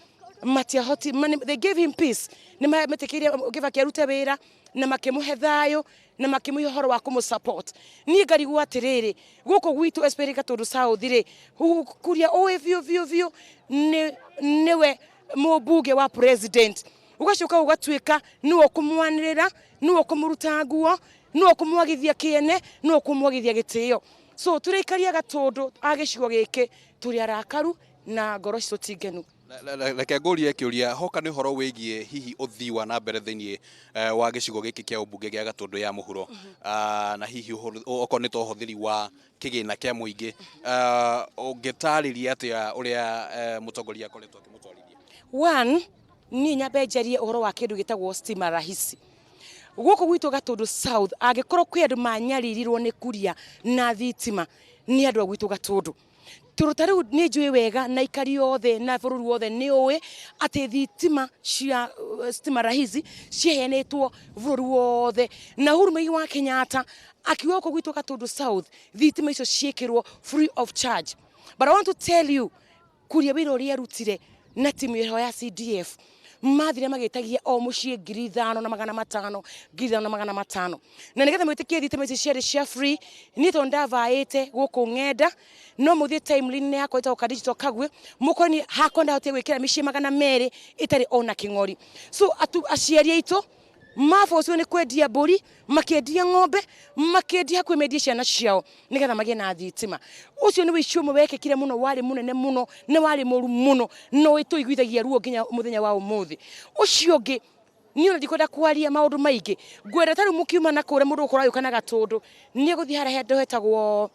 matiahoti, they gave him peace, nĩ metĩkĩire Kĩbakĩ arute wĩra na makĩmũhe thayũ na makĩmũhe ũhoro wa kũmũ support. Niĩ ngarigwo atĩrĩrĩ, gũkũ gwitũ especially Gatũndũ South rĩ, Kuria ũĩ biũ biũ biũ nĩwe mũmbunge wa president, ũgacoka ũgatuĩka nĩwe ũkũmwanĩrĩra, nĩwe ũkũmũruta nguo, nĩwe ũkũmwagithia kĩene, nĩwe ũkũmwagithia gĩtĩo. So tũrĩikaria Gatũndũ a gĩcigo gĩkĩ tũrĩ arakaru na ngoro citũ ti ngenu. Reke ngũrie kĩũria hoka nĩ ũhoro wĩgiĩ hihi ũthii wa na mbere thĩinĩ wa gĩcigo gĩkĩ kĩa ũmbunge gĩa Gatũndũ ya mũhuro, na hihi okorwo nĩ ta ũhũthĩri wa kĩgĩna kĩa mũingĩ, ũngĩtarĩria atĩa ũrĩa mũtongoria akoretwo akĩmũtwarithia? One, niĩ nyambe njarie ũhoro wa kĩndũ gĩtagwo stima rahisi. Gũkũ gwitũ Gatũndũ South, angĩkorwo kwĩ andũ manyaririrwo nĩ Kuria na thitima, nĩ andũ a gwitũ Gatũndũ. Tondũ ta rĩu nĩ njũĩ wega na aikari othe na bũrũri wothe nĩ ũĩ atĩ thitima cia stima rahisi ciaheanĩtwo bũrũri wothe, na Uhuru Muigai wa Kenyatta akiuga gũkũ gwitũ Gatũndũ South thitima icio ciĩkĩrwo free of charge. But I want to tell you, Kuria wĩra ũrĩa arutire na timu ĩyo ya CDF, mathire magĩtagia o mũciĩ 5,500, 5,500. Na nĩgetha mwĩtĩkie thitima ici ciarĩ cia free, niĩ tondũ ndavaĩte gũkũ ng'enda, no mũthiĩ timeline yakwa ĩtagwo Ka Digital Kagwe, mũkore niĩ hakwa ndahotire gwĩkĩra mĩciĩ 200 ĩtarĩ ona kĩng'ori. So aciari aitũ mabocirwo nĩ kwendia mbũri, makĩendia ng'ombe, makĩendia hakuhĩ mendie ciana ciao nĩgetha magĩe na thitima. Ũcio nĩ ũici ũmwe wekĩkire mũno, warĩ mũnene mũno na warĩ mũru mũno, na ũtũiguithagia ruo nginya mũthenya wa ũmũthĩ. Ũcio ũngĩ, niĩ ona ndikwenda kwaria maũndũ maingĩ, ngwenda ta rĩu mũkiuma na kũrĩa mũndũ ũgũkorwo agĩũka na Gatũndũ, nĩ egũthiĩ harĩa handũ hetagwo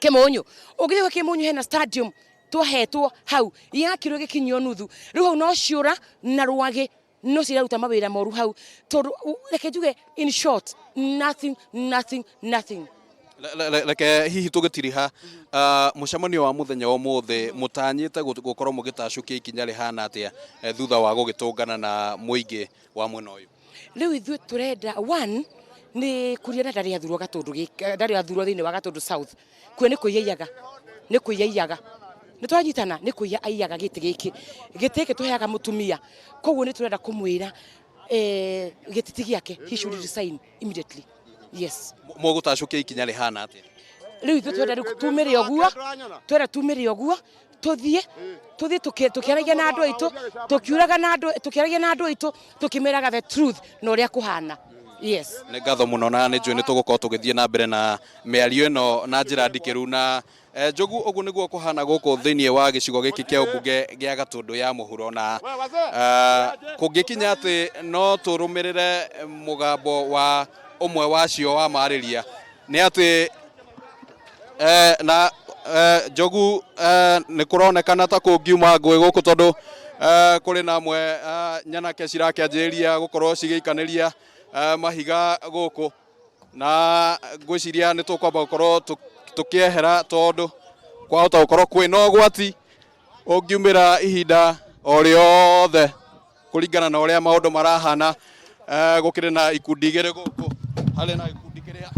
Kĩmũnyũ. Ũngĩthiĩ gwa Kĩmũnyũ hena stadium twahetwo hau, yakirwo ĩgĩkinyio nuthu, rĩu hau no ciũra na rwagĩ no ciraruta mawĩra moru hau, tondũ reke njuge in short, nothing, nothing, nothing. Reke hihi tũgĩtiriha mũcemanio wa mũthenya wa ũmũthĩ, mũtanyĩte gũkorwo mũgĩtacũkia ikinya rĩhana atĩa thutha wa gũgĩtũngana na mũingĩ wa mwena ũyũ? Rĩu ithuĩ tũrenda one nĩ Kuria na ndarĩ athurwo Gatũndũ gĩkĩ, ndarĩ athurwo thĩinĩ wa Gatũndũ South. Kuria nĩ kũiya aiyaga, nĩ kũiya aiyaga. Nĩ twanyitana, nĩ kũiya aiyaga gĩtĩ gĩkĩ. Gĩtĩ gĩkĩ tũheaga mũtumia. Koguo nĩ tũrenda kũmwĩra gĩtĩ ti gĩake, he should resign immediately. Yes. Mũgũtacũkia ikinya rĩhana atĩa? Rĩu ithuĩ twenda rĩu tumĩre ũguo, twenda tumĩre ũguo, tũthiĩ, tũthiĩ tũkĩaragia na andũ aitũ, tũkiuraga na andũ, tũkĩaragia na andũ aitũ, tũkĩmeraga the truth na ũrĩa kũhana. Yes. Nĩ ngatho mũno na nĩ njũĩ nĩ tũgũkorwo tũgĩthiĩ na mbere na mĩario ĩno na njĩra ndikĩru na Njogu, ũguo nĩguo kũhana gũkũ thĩinĩ wa gĩcigo gĩkĩ kĩa ũmbunge gĩa Gatũndũ ya mũhuro, na kũngĩkinya atĩ no tũrũmĩrĩre mũgambo wa ũmwe wacio wa marĩria nĩ atĩ na Njogu, nĩ kũronekana ta kũngiuma ngũĩ gũkũ tondũ kũrĩ na amwe nyanake cirakĩanjĩrĩria gũkorwo cigĩikanĩria mahiga gũkũ, na ngwĩciria nĩ tũkwamba gũkorwo tũkĩehera tondũ kwahota gũkorwo kwĩna ũgwati ũngiumĩra ihinda o rĩothe kũringana na ũrĩa maũndũ marahana. Gũkĩrĩ na ikundi igĩrĩ gũkũ, harĩ na gĩkundi kĩrĩa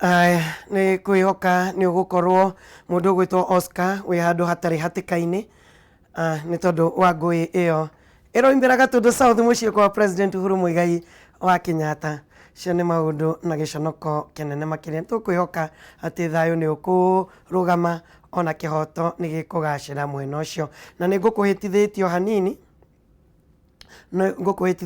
Aya, nĩ kwĩhoka nĩ ũgũkorwo mũndũ ũgwĩtwo Oscar wĩ handũ hatarĩ hatĩka-inĩ, nĩ tondũ wa ngũĩ ĩyo. Ĩroimbĩra Gatundu South mũciĩ kwa President Uhuru Muigai wa Kenyatta. Cio nĩ maũndũ na gĩconoko kĩnene makĩria. Tũkwĩhoka atĩ thayũ nĩ ũkũrũgama ona kĩhoto nĩ gĩkũgacĩra mwena ũcio. Na nĩ ngũkũhĩtithĩtio hanini, nĩ ngũkũhĩtithĩtio.